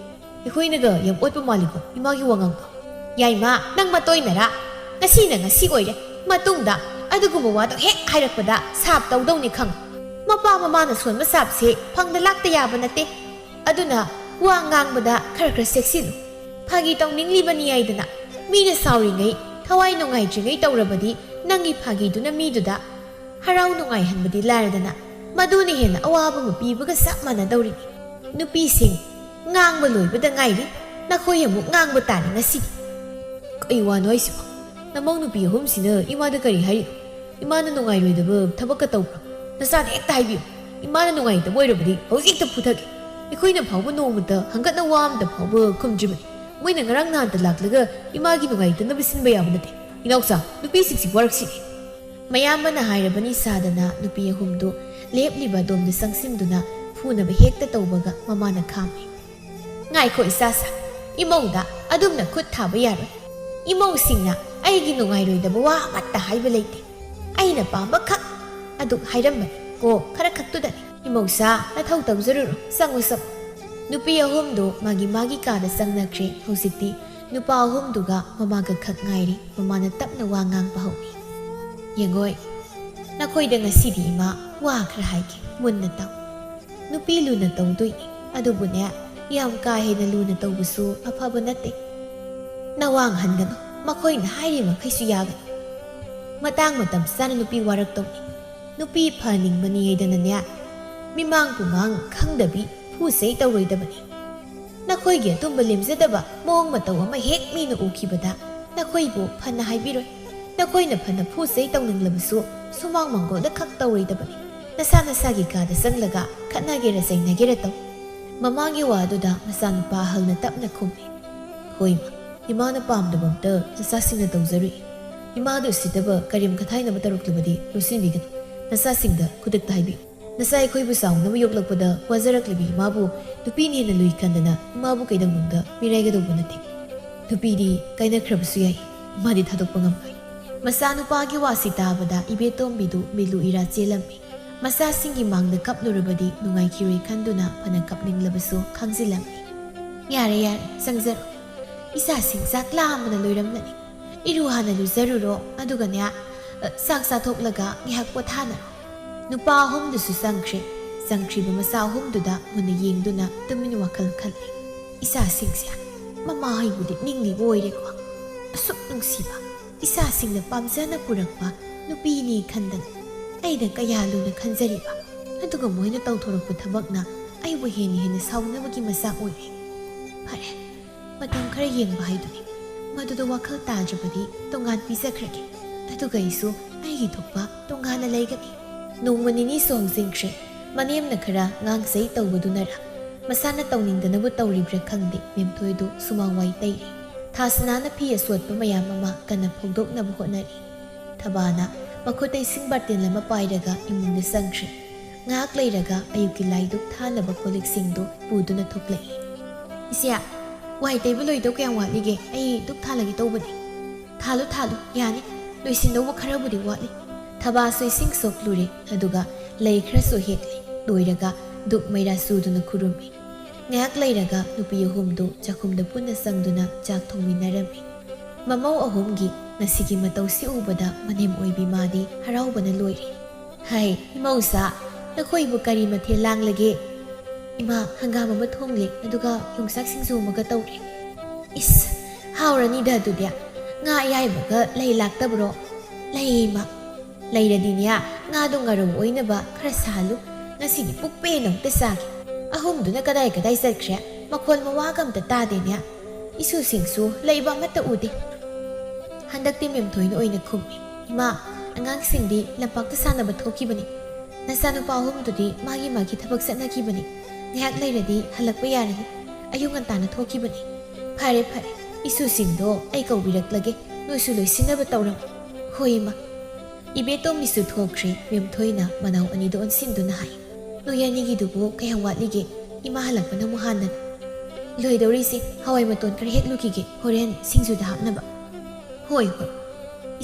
ꯑꯩꯈꯣꯏꯅꯒ ꯌꯥꯝ ꯑꯣꯠꯄ ꯃꯥꯜꯂꯤꯀꯣ ꯏꯃꯥꯒꯤ ꯋꯥꯉꯥꯡꯗꯣ꯫" "ꯌꯥꯏꯃ, ꯅꯪ ꯃꯇꯣꯏꯅꯔꯥ? ꯉꯁꯤꯅ ꯉꯁꯤ ꯑꯣꯏꯔꯦ꯫ ꯃꯇꯨꯡꯗ ꯑꯗꯨꯒꯨꯝꯕ ꯋꯥꯗꯣ ꯍꯦꯛ ꯍꯥꯏꯔꯛꯄꯗ ꯁꯥꯞ ꯇꯧꯗꯧꯅꯤ ꯈꯪꯉꯨ꯫ ꯃꯄꯥ ꯃꯃꯥꯅ ꯁꯣꯟꯕ ꯁꯥꯞꯁꯦ ꯐꯪꯗ ꯂꯥꯛꯇ ꯌꯥꯕ ꯅꯠꯇꯦ꯫ ꯑꯗꯨꯅ ꯋꯥ ꯉꯥꯡꯕꯗ ꯈꯔ ꯈꯔ ꯆꯦꯛꯁꯤꯜꯂꯨ꯫ ꯐꯥꯒꯤ ꯇꯧꯅꯤꯡꯂꯤꯕꯅꯤ ꯍꯥꯏꯗꯅ ꯃꯤꯅ ꯁꯥꯎꯔꯤꯉꯩ, ꯊꯋꯥꯏ ꯅꯨꯡꯉꯥꯏꯇ꯭ꯔꯤꯉꯩ ꯇꯧꯔꯕꯗꯤ ꯅꯪꯒꯤ ꯐꯥꯒꯤꯗꯨꯅ ꯃꯤꯗꯨꯗ ꯍꯔꯥꯎ ꯅꯨꯡꯉꯥꯏꯍꯟꯕꯗꯤ ꯂꯥꯏꯔꯗꯅ ꯃꯗꯨꯅ ꯍꯦꯟꯅ ꯑꯋꯥꯕ ꯑꯃ ꯄꯤꯕꯒ ꯆꯞ ꯃꯥꯟꯅꯗꯧꯔꯤꯅꯤ꯫ ꯅꯨꯄꯤꯁꯤꯡ, ꯉꯥꯡꯕ ꯂꯣꯏꯕꯗ ꯉꯥꯏꯔꯤ꯫ ꯅꯈꯣꯏ ꯑꯃꯨꯛ ꯉꯥꯡꯕ ꯇꯥꯔꯦ ꯉꯁꯤꯗꯤ꯫" "ꯀꯩ ꯋꯥꯅꯣ ꯍꯥꯏꯁꯤꯕꯣ? ꯅꯃꯧ ꯅꯨꯄꯤ ꯑꯍꯨꯝꯁꯤꯅ ꯏꯃꯥꯗ ꯀꯔꯤ ꯍꯥꯏꯔꯤꯅꯣ? ꯏꯃꯥꯅ ꯅꯨꯡꯉꯥꯏꯔꯣꯏꯗꯕ ꯊꯕꯛꯀ ꯇꯧꯕ꯭ꯔꯣ? ꯅꯆꯥꯗ ꯍꯦꯛꯇ ꯍꯥꯏꯕꯤꯌꯨ꯫ ꯏꯃꯥꯅ ꯅꯨꯡꯉꯥꯏꯇꯕ ꯑꯣꯏꯔꯕꯗꯤ ꯍꯧꯖꯤꯛꯇ ꯐꯨꯊꯒꯦ꯫ ꯑꯩꯈꯣꯏꯅ ꯐꯥꯎꯕ ꯅꯣꯡꯃꯇ ꯍꯪꯒꯠꯅ ꯋꯥ ꯑꯃꯇ ꯐꯥꯎꯕ ꯈꯨꯝꯗ꯭ꯔꯤꯕꯅꯤ꯫ ꯃꯣꯏꯅ ꯉꯔꯥꯡ ꯅꯍꯥꯟꯇ ꯂꯥꯛꯂꯒ ꯏꯃꯥꯒꯤ ꯅꯨꯡꯉꯥꯏꯇꯅꯕ ꯁꯤꯟꯕ ꯌꯥꯕ ꯅꯠꯇꯦ꯫ ꯏꯅꯥꯎꯆꯥ, ꯅꯨꯄꯤꯁꯤꯡꯁꯤ ꯋꯥꯔꯛꯁꯤꯅꯤ꯫" ꯃꯌꯥꯝꯕꯅ ꯍꯥꯏꯔꯕꯅꯤ ꯁꯥꯗꯅ ꯅꯨꯄꯤ ꯑꯍꯨꯝꯗꯨ ꯂꯦꯞꯂꯤꯕ ꯑꯗꯣꯝꯗ ꯆꯪꯁꯤꯟꯗꯨꯅ ꯐꯨꯅꯕ ꯍꯦꯛꯇ ꯇꯧꯕꯒ ꯃꯃꯥꯅ ꯈꯥꯝꯃꯤ꯫ "ꯉꯥꯏꯈꯣ ꯏꯆꯥꯁꯥ, ꯏꯃꯧꯗ ꯑꯗꯨꯝꯅ ꯈꯨꯠ ꯊꯥꯕ ꯌꯥꯔꯣꯏ꯫ ꯏꯃꯧꯁꯤꯡꯅ ꯑꯩꯒꯤ ꯅꯨꯡꯉꯥꯏꯔꯣꯏꯗꯕ ꯋꯥ ꯑꯃꯠꯇ ꯍꯥꯏꯕ ꯂꯩꯇꯦ꯫ ꯑꯩꯅ ꯄꯥꯝꯕ ꯈꯛ ꯑꯗꯨ ꯍꯥꯏꯔꯝꯕꯅꯤ ꯀꯣ, ꯈꯔ ꯈꯛꯇꯨꯗꯅꯤ꯫ ꯏꯃꯧꯁꯥ, ꯅꯊꯧ ꯇꯧꯖꯔꯨꯔꯣ, ꯆꯪꯉꯨ ꯆꯪꯉꯨ꯫" ꯅꯨꯄꯤ ꯑꯍꯨꯝꯗꯨ ꯃꯥꯒꯤ ꯃꯥꯒꯤ ꯀꯥꯗ ꯆꯪꯅꯈ꯭ꯔꯦ꯫ ꯍꯧꯖꯤꯛꯇꯤ ꯅꯨꯄꯥ ꯑꯍꯨꯝꯗꯨꯒ ꯃꯃꯥꯒ ꯈꯛ ꯉꯥꯏꯔꯦ꯫ ꯃꯃꯥꯅ ꯇꯞꯅ ꯋꯥ ꯉꯥꯡꯕ ꯍꯧꯏ꯫ "ꯌꯦꯡꯉꯣꯏ, ꯅꯈꯣꯏꯗ ꯉꯁꯤꯗꯤ ꯏꯃꯥ ꯋꯥ ꯈꯔ ꯍꯥꯏꯒꯦ, ꯃꯨꯟꯅ ꯇꯥꯎ꯫ ꯅꯨꯄꯤ ꯂꯨꯅ ꯇꯧꯗꯣꯏꯅꯤ, ꯑꯗꯨꯕꯨꯅꯦ, ꯌꯥꯝ ꯀꯥ ꯍꯦꯟꯅ ꯂꯨꯅ ꯇꯧꯕꯁꯨ ꯑꯐꯕ ꯅꯠꯇꯦ꯫ ꯅꯋꯥ ꯉꯥꯡꯍꯟꯒꯅꯨ, ꯃꯈꯣꯏꯅ ꯍꯥꯏꯔꯤ ꯃꯈꯩꯁꯨ ꯌꯥꯒꯅꯤ꯫ ꯃꯇꯥꯡ ꯃꯇꯝ ꯆꯥꯅ ꯅꯨꯄꯤ ꯋꯥꯔꯛꯇꯧꯅꯤ꯫ ꯅꯨꯄꯤ ꯐꯍꯟꯅꯤꯡꯕꯅꯤ ꯍꯥꯏꯗꯅꯅꯦ, ꯃꯤꯃꯥꯡ ꯇꯨꯃꯥꯡ ꯈꯪꯗꯕꯤ ꯐꯨ ꯆꯩ ꯇꯧꯔꯣꯏꯗꯕꯅꯤ꯫ ꯅꯈꯣꯏꯒꯤ ꯑꯗꯨꯝꯕ ꯂꯦꯝꯖꯗꯕ ꯃꯑꯣꯡ ꯃꯇꯧ ꯑꯃ ꯍꯦꯛ ꯃꯤꯅ ꯎꯈꯤꯕꯗ ꯅꯈꯣꯏꯕꯨ ꯐꯅ ꯍꯥꯏꯕꯤꯔꯣꯏ꯫ ꯅꯈꯣꯏꯅ ꯐꯅ ꯐꯨ ꯆꯩ ꯇꯧꯅꯤꯡꯂꯕꯁꯨ ꯁꯨꯃꯥꯡ ꯃꯥꯡꯒꯣꯜꯗ ꯈꯛ ꯇꯧꯔꯣꯏꯗꯕꯅꯤ꯫ ꯅꯁꯥ ꯅꯁꯥꯒꯤ ꯀꯥꯗ ꯆꯪꯂꯒ ꯈꯠꯅꯒꯦꯔ ꯆꯩꯅꯒꯦꯔ ꯇꯧ꯫ ꯃꯃꯥꯒꯤ ꯋꯥ ꯑꯗꯨꯗ ꯃꯆꯥꯅꯨꯄꯥ ꯑꯍꯜꯅ ꯇꯞꯅ ꯈꯨꯝꯃꯤ, "ꯍꯣꯏ ꯏꯃꯥ, ꯏꯃꯥꯅ ꯄꯥꯝꯗꯕ ꯑꯝꯇ ꯅꯆꯥꯁꯤꯡꯅ ꯇꯧꯖꯔꯨꯏ꯫ ꯏꯃꯥꯗꯨ ꯎꯁꯤꯠꯇꯕ ꯀꯔꯦꯝ ꯀꯊꯥꯏꯅꯕ ꯇꯧꯔꯛꯂꯕꯗꯤ ꯂꯣꯠꯁꯤꯟꯕꯤꯒꯅꯨ꯫ ꯅꯆꯥꯁꯤꯡꯗ ꯈꯨꯗꯛꯇ ꯍꯥꯏꯕꯤꯌꯨ꯫ ꯅꯆꯥ ꯑꯩꯈꯣꯏꯕꯨ ꯆꯥꯎꯅꯕ ꯌꯣꯛꯂꯛꯄꯗ ꯋꯥꯖꯔꯛꯂꯤꯕꯤ ꯏꯃꯥꯕꯨ ꯅꯨꯄꯤꯅ ꯍꯦꯟꯅ ꯂꯨꯏ ꯈꯟꯗꯅ ꯏꯃꯥꯕꯨ ꯀꯩꯗꯧꯅꯨꯡꯗ ꯃꯤꯔꯥꯏꯒꯗꯧꯕ ꯅꯠꯇꯦ꯫ ꯅꯨꯄꯤꯗꯤ ꯀꯥꯏꯅꯈ꯭ꯔꯕꯁꯨ ꯌꯥꯏ, ꯏꯃꯥꯗꯤ ꯊꯥꯗꯣꯛꯄ ꯉꯝꯂꯣꯏ꯫" ꯃꯆꯥꯅꯨꯄꯥꯒꯤ ꯋꯥꯁꯤ ꯇꯥꯕꯗ ꯏꯕꯦꯇꯣꯝꯕꯤꯗꯨ ꯃꯤꯂꯨ ꯏꯔꯥ ꯆꯦꯜꯂꯝꯃꯤ꯫ ꯃꯆꯥꯁꯤꯡꯒꯤ ꯃꯥꯡꯗ ꯀꯞꯂꯨꯔꯕꯗꯤ ꯅꯨꯡꯉꯥꯏꯈꯤꯔꯣꯏ ꯈꯟꯗꯨꯅ ꯐꯅ ꯀꯞꯅꯤꯡꯂꯕꯁꯨ ꯈꯥꯡꯖꯤꯜꯂꯝꯃꯤ꯫ "ꯌꯥꯔꯦ, ꯌꯥꯔꯦ, ꯆꯪꯖꯔꯣ꯫ ꯏꯆꯥꯁꯤꯡ ꯆꯥꯛ ꯂꯥꯝꯕꯅ ꯂꯣꯏꯔꯝꯂꯅꯤ꯫ ꯏꯔꯨ ꯍꯥꯟꯅ ꯂꯨꯖꯔꯨꯔꯣ, ꯑꯗꯨꯒꯅꯦ, ꯑ, ꯆꯥꯛ ꯆꯥꯊꯣꯛꯂꯒ ꯉꯥꯏꯍꯥꯛ ꯄꯣꯊꯥꯅꯔꯣ꯫" ꯅꯨꯄꯥ ꯑꯍꯨꯝꯗꯨꯁꯨ ꯆꯪꯈ꯭ꯔꯦ꯫ ꯆꯪꯈ꯭ꯔꯤꯕ ꯃꯆꯥ ꯑꯍꯨꯝꯗꯨꯗ ꯃꯨꯟꯅ ꯌꯦꯡꯗꯨꯅ ꯇꯨꯃꯤꯟ ꯋꯥꯈꯜ ꯈꯜꯂꯤ꯫ "ꯏꯆꯥꯁꯤꯡꯁꯦ ꯃꯃꯥ ꯍꯣꯏꯕꯨꯗꯤ ꯅꯤꯡꯂꯤꯕ ꯑꯣꯏꯔꯦꯀꯣ꯫ ꯑꯁꯨꯛ ꯅꯨꯡꯁꯤꯕ, ꯏꯆꯥꯁꯤꯡꯅ ꯄꯥꯝꯖꯅ ꯄꯨꯔꯛꯄ ꯅꯨꯄꯤꯅꯤ ꯈꯟꯗꯅ ꯑꯩꯅ ꯀꯌꯥ ꯂꯨꯅ ꯈꯟꯖꯔꯤꯕ, ꯑꯗꯨꯒ ꯃꯣꯏꯅ ꯇꯧꯊꯣꯔꯛꯄ ꯊꯕꯛꯅ ꯑꯩꯕꯨ ꯍꯦꯟꯅ ꯍꯦꯟꯅ ꯁꯥꯎꯅꯕꯒꯤ ꯃꯆꯥꯛ ꯑꯣꯏꯔꯦ꯫ ꯐꯔꯦ, ꯃꯇꯝ ꯈꯔ ꯌꯦꯡꯕ ꯍꯥꯏꯗꯨꯅꯤ꯫ ꯃꯗꯨꯗ ꯋꯥꯈꯜ ꯇꯥꯗ꯭ꯔꯕꯗꯤ ꯇꯣꯉꯥꯟ ꯄꯤꯖꯈ꯭ꯔꯒꯦ꯫ ꯑꯗꯨꯒ ꯑꯩꯁꯨ ꯑꯩꯒꯤ ꯊꯣꯛꯄ ꯇꯣꯉꯥꯟꯅ ꯂꯩꯒꯅꯤ꯫" ꯅꯣꯡꯃ ꯅꯤꯅꯤꯁꯨ ꯍꯧꯖꯤꯟꯈ꯭ꯔꯦ꯫ ꯃꯅꯦꯝꯅ ꯈꯔ ꯉꯥꯡ ꯆꯩ ꯇꯧꯕꯗꯨꯅꯔ, ꯃꯁꯥꯅ ꯇꯧꯅꯤꯡꯗꯅꯕꯨ ꯇꯧꯔꯤꯕ꯭ꯔꯥ ꯈꯪꯗꯦ, ꯃꯦꯝꯊꯣꯏꯗꯨ ꯁꯨꯃꯥꯡ ꯋꯥꯏ ꯇꯩꯔꯤ꯫ ꯊꯥꯁꯅꯥꯅ ꯐꯤ ꯑꯆꯣꯠꯄ ꯃꯌꯥꯝ ꯑꯃ ꯀꯟꯅ ꯐꯧꯗꯣꯛꯅꯕ ꯍꯣꯠꯅꯔꯤ꯫ ꯊꯕꯥꯅ ꯃꯈꯨꯠꯇ ꯏꯁꯤꯡ ꯕꯥꯔꯇꯦꯟ ꯑꯃ ꯄꯥꯏꯔꯒ ꯏꯃꯨꯡꯗ ꯆꯪꯈ꯭ꯔꯦ꯫ ꯉꯥꯏꯍꯥꯛ ꯂꯩꯔꯒ ꯑꯌꯨꯛꯀꯤ ꯂꯥꯏ ꯙꯨꯛ ꯊꯥꯅꯕ ꯀꯣꯜ ꯂꯤꯛꯁꯤꯡꯗꯨ ꯄꯨꯗꯨꯅ ꯊꯣꯛꯂꯛꯏ꯫ "ꯏꯆꯦ, ꯋꯥꯏ ꯇꯩꯕ ꯂꯣꯏꯗꯧ ꯀꯌꯥꯝ ꯋꯥꯠꯂꯤꯒꯦ? ꯑꯩ ꯙꯨꯛ ꯊꯥꯜꯂꯒꯦ ꯇꯧꯕꯅꯤ꯫" "ꯊꯥꯜꯂꯨ, ꯊꯥꯜꯂꯨ, ꯌꯥꯅꯤ꯫ ꯂꯣꯏꯁꯤꯟꯗꯧꯕ ꯈꯔꯕꯨꯗꯤ ꯋꯥꯠꯂꯤ꯫" ꯊꯕꯥꯁꯨ ꯏꯁꯤꯡ ꯁꯣꯛꯂꯨꯔꯦ, ꯑꯗꯨꯒ ꯂꯩ ꯈꯔꯁꯨ ꯍꯦꯛꯂꯦ꯫ ꯂꯣꯏꯔꯒ ꯙꯨꯛ ꯃꯩꯔꯥ ꯆꯨꯗꯨꯅ ꯈꯨꯔꯨꯝꯃꯤ꯫ ꯉꯥꯏꯍꯥꯛ ꯂꯩꯔꯒ ꯅꯨꯄꯤ ꯑꯍꯨꯝꯗꯨ ꯆꯥꯛꯈꯨꯝꯗ ꯄꯨꯟꯅ ꯆꯪꯗꯨꯅ ꯆꯥꯛ ꯊꯣꯡꯃꯤꯟꯅꯔꯝꯃꯤ꯫ ꯃꯃꯧ ꯑꯍꯨꯝꯒꯤ ꯉꯁꯤꯒꯤ ꯃꯇꯧꯁꯤ ꯎꯕꯗ ꯃꯅꯦꯝ ꯑꯣꯏꯕꯤ ꯃꯥꯗꯤ ꯍꯔꯥꯎꯕꯅ ꯂꯣꯏꯔꯦ꯫ "ꯍꯥꯏ, ꯏꯃꯧꯁꯥ, ꯅꯈꯣꯏꯕꯨ ꯀꯔꯤ ꯃꯊꯦꯜ ꯂꯥꯡꯂꯒꯦ?" "ꯏꯃꯥ, ꯍꯪꯒꯥꯝ ꯑꯃ ꯊꯣꯡꯂꯦ, ꯑꯗꯨꯒ ꯌꯣꯡꯆꯥꯛ ꯁꯤꯡꯖꯨ ꯑꯃꯒ ꯇꯧꯔꯦ꯫" "ꯏꯁ, ꯍꯥꯎꯔꯅꯤꯗ ꯑꯗꯨꯗꯤ꯫ ꯉꯥ ꯑꯌꯥꯏꯕꯒ ꯂꯩ ꯂꯥꯛꯇꯕ꯭ꯔꯣ? ꯂꯩꯃ꯫ ꯂꯩꯔꯗꯤꯅꯦ, ꯉꯥꯗꯣ ꯉꯥꯔꯧ ꯑꯣꯏꯅꯕ ꯈꯔ ꯁꯥꯍꯜꯂꯨ꯫ ꯉꯁꯤꯗꯤ ꯄꯨꯛ ꯄꯦꯟꯅ ꯑꯃꯨꯛꯇ ꯆꯥꯒꯦ꯫ ꯑꯍꯨꯝꯗꯨꯅ ꯀꯗꯥꯏ ꯀꯗꯥꯏ ꯆꯠꯈ꯭ꯔꯦ? ꯃꯈꯣꯜ ꯃꯋꯥꯒ ꯑꯝꯇ ꯇꯥꯗꯦꯅꯦ꯫ ꯏꯁꯨꯁꯤꯡꯁꯨ ꯂꯩꯕ ꯑꯃꯠꯇ ꯎꯗꯦ꯫ ꯍꯟꯗꯛꯇꯤ ꯃꯦꯝꯊꯣꯏꯅ ꯑꯣꯏꯅ ꯈꯨꯝꯃꯤ꯫ "ꯏꯃꯥ, ꯑꯉꯥꯡꯁꯤꯡꯗꯤ ꯂꯝꯄꯥꯛꯇ ꯁꯥꯟꯅꯕ ꯊꯣꯛꯈꯤꯕꯅꯤ꯫ ꯅꯆꯥꯅꯨꯄꯥ ꯑꯍꯨꯝꯗꯨꯗꯤ ꯃꯥꯒꯤ ꯃꯥꯒꯤ ꯊꯕꯛ ꯆꯠꯅꯈꯤꯕꯅꯤ꯫ ꯉꯥꯏꯍꯥꯛ ꯂꯩꯔꯗꯤ ꯍꯜꯂꯛꯄ ꯌꯥꯔꯅꯤ꯫ ꯑꯌꯨꯛ ꯉꯟꯇꯥꯅ ꯊꯣꯛꯈꯤꯕꯅꯤ꯫ ꯐꯔꯦ, ꯐꯔꯦ꯫ ꯏꯁꯨꯁꯤꯡꯗꯣ ꯑꯩ ꯀꯧꯕꯤꯔꯛꯂꯒꯦ꯫ ꯅꯣꯏꯁꯨ ꯂꯣꯏꯁꯤꯟꯅꯕ ꯇꯧꯔꯝꯃꯨ꯫" "ꯍꯣꯏ, ꯏꯃꯥ꯫" ꯏꯕꯦꯇꯣꯝꯕꯤꯁꯨ ꯊꯣꯛꯈ꯭ꯔꯦ꯫ ꯃꯦꯝꯊꯣꯏꯅ ꯃꯅꯥꯎ ꯑꯅꯤꯗꯣ ꯑꯣꯟꯁꯤꯟꯗꯨꯅ ꯍꯥꯏ, "ꯅꯣꯏ ꯑꯅꯤꯒꯤꯗꯨꯕꯨ ꯀꯌꯥꯝ ꯋꯥꯠꯂꯤꯒꯦ? ꯏꯃꯥ ꯍꯜꯂꯛꯄꯅ ꯑꯃꯨꯛ ꯍꯥꯟꯅꯅꯤ꯫" "ꯂꯣꯏꯗꯧꯔꯤꯁꯦ, ꯍꯋꯥꯏ ꯃꯇꯣꯟ ꯈꯔ ꯍꯦꯛꯂꯨꯈꯤꯒꯦ, ꯍꯣꯔꯦꯟ ꯁꯤꯡꯖꯨꯗ ꯍꯥꯞꯅꯕ꯫" "ꯍꯣꯏ, ꯍꯣꯏ꯫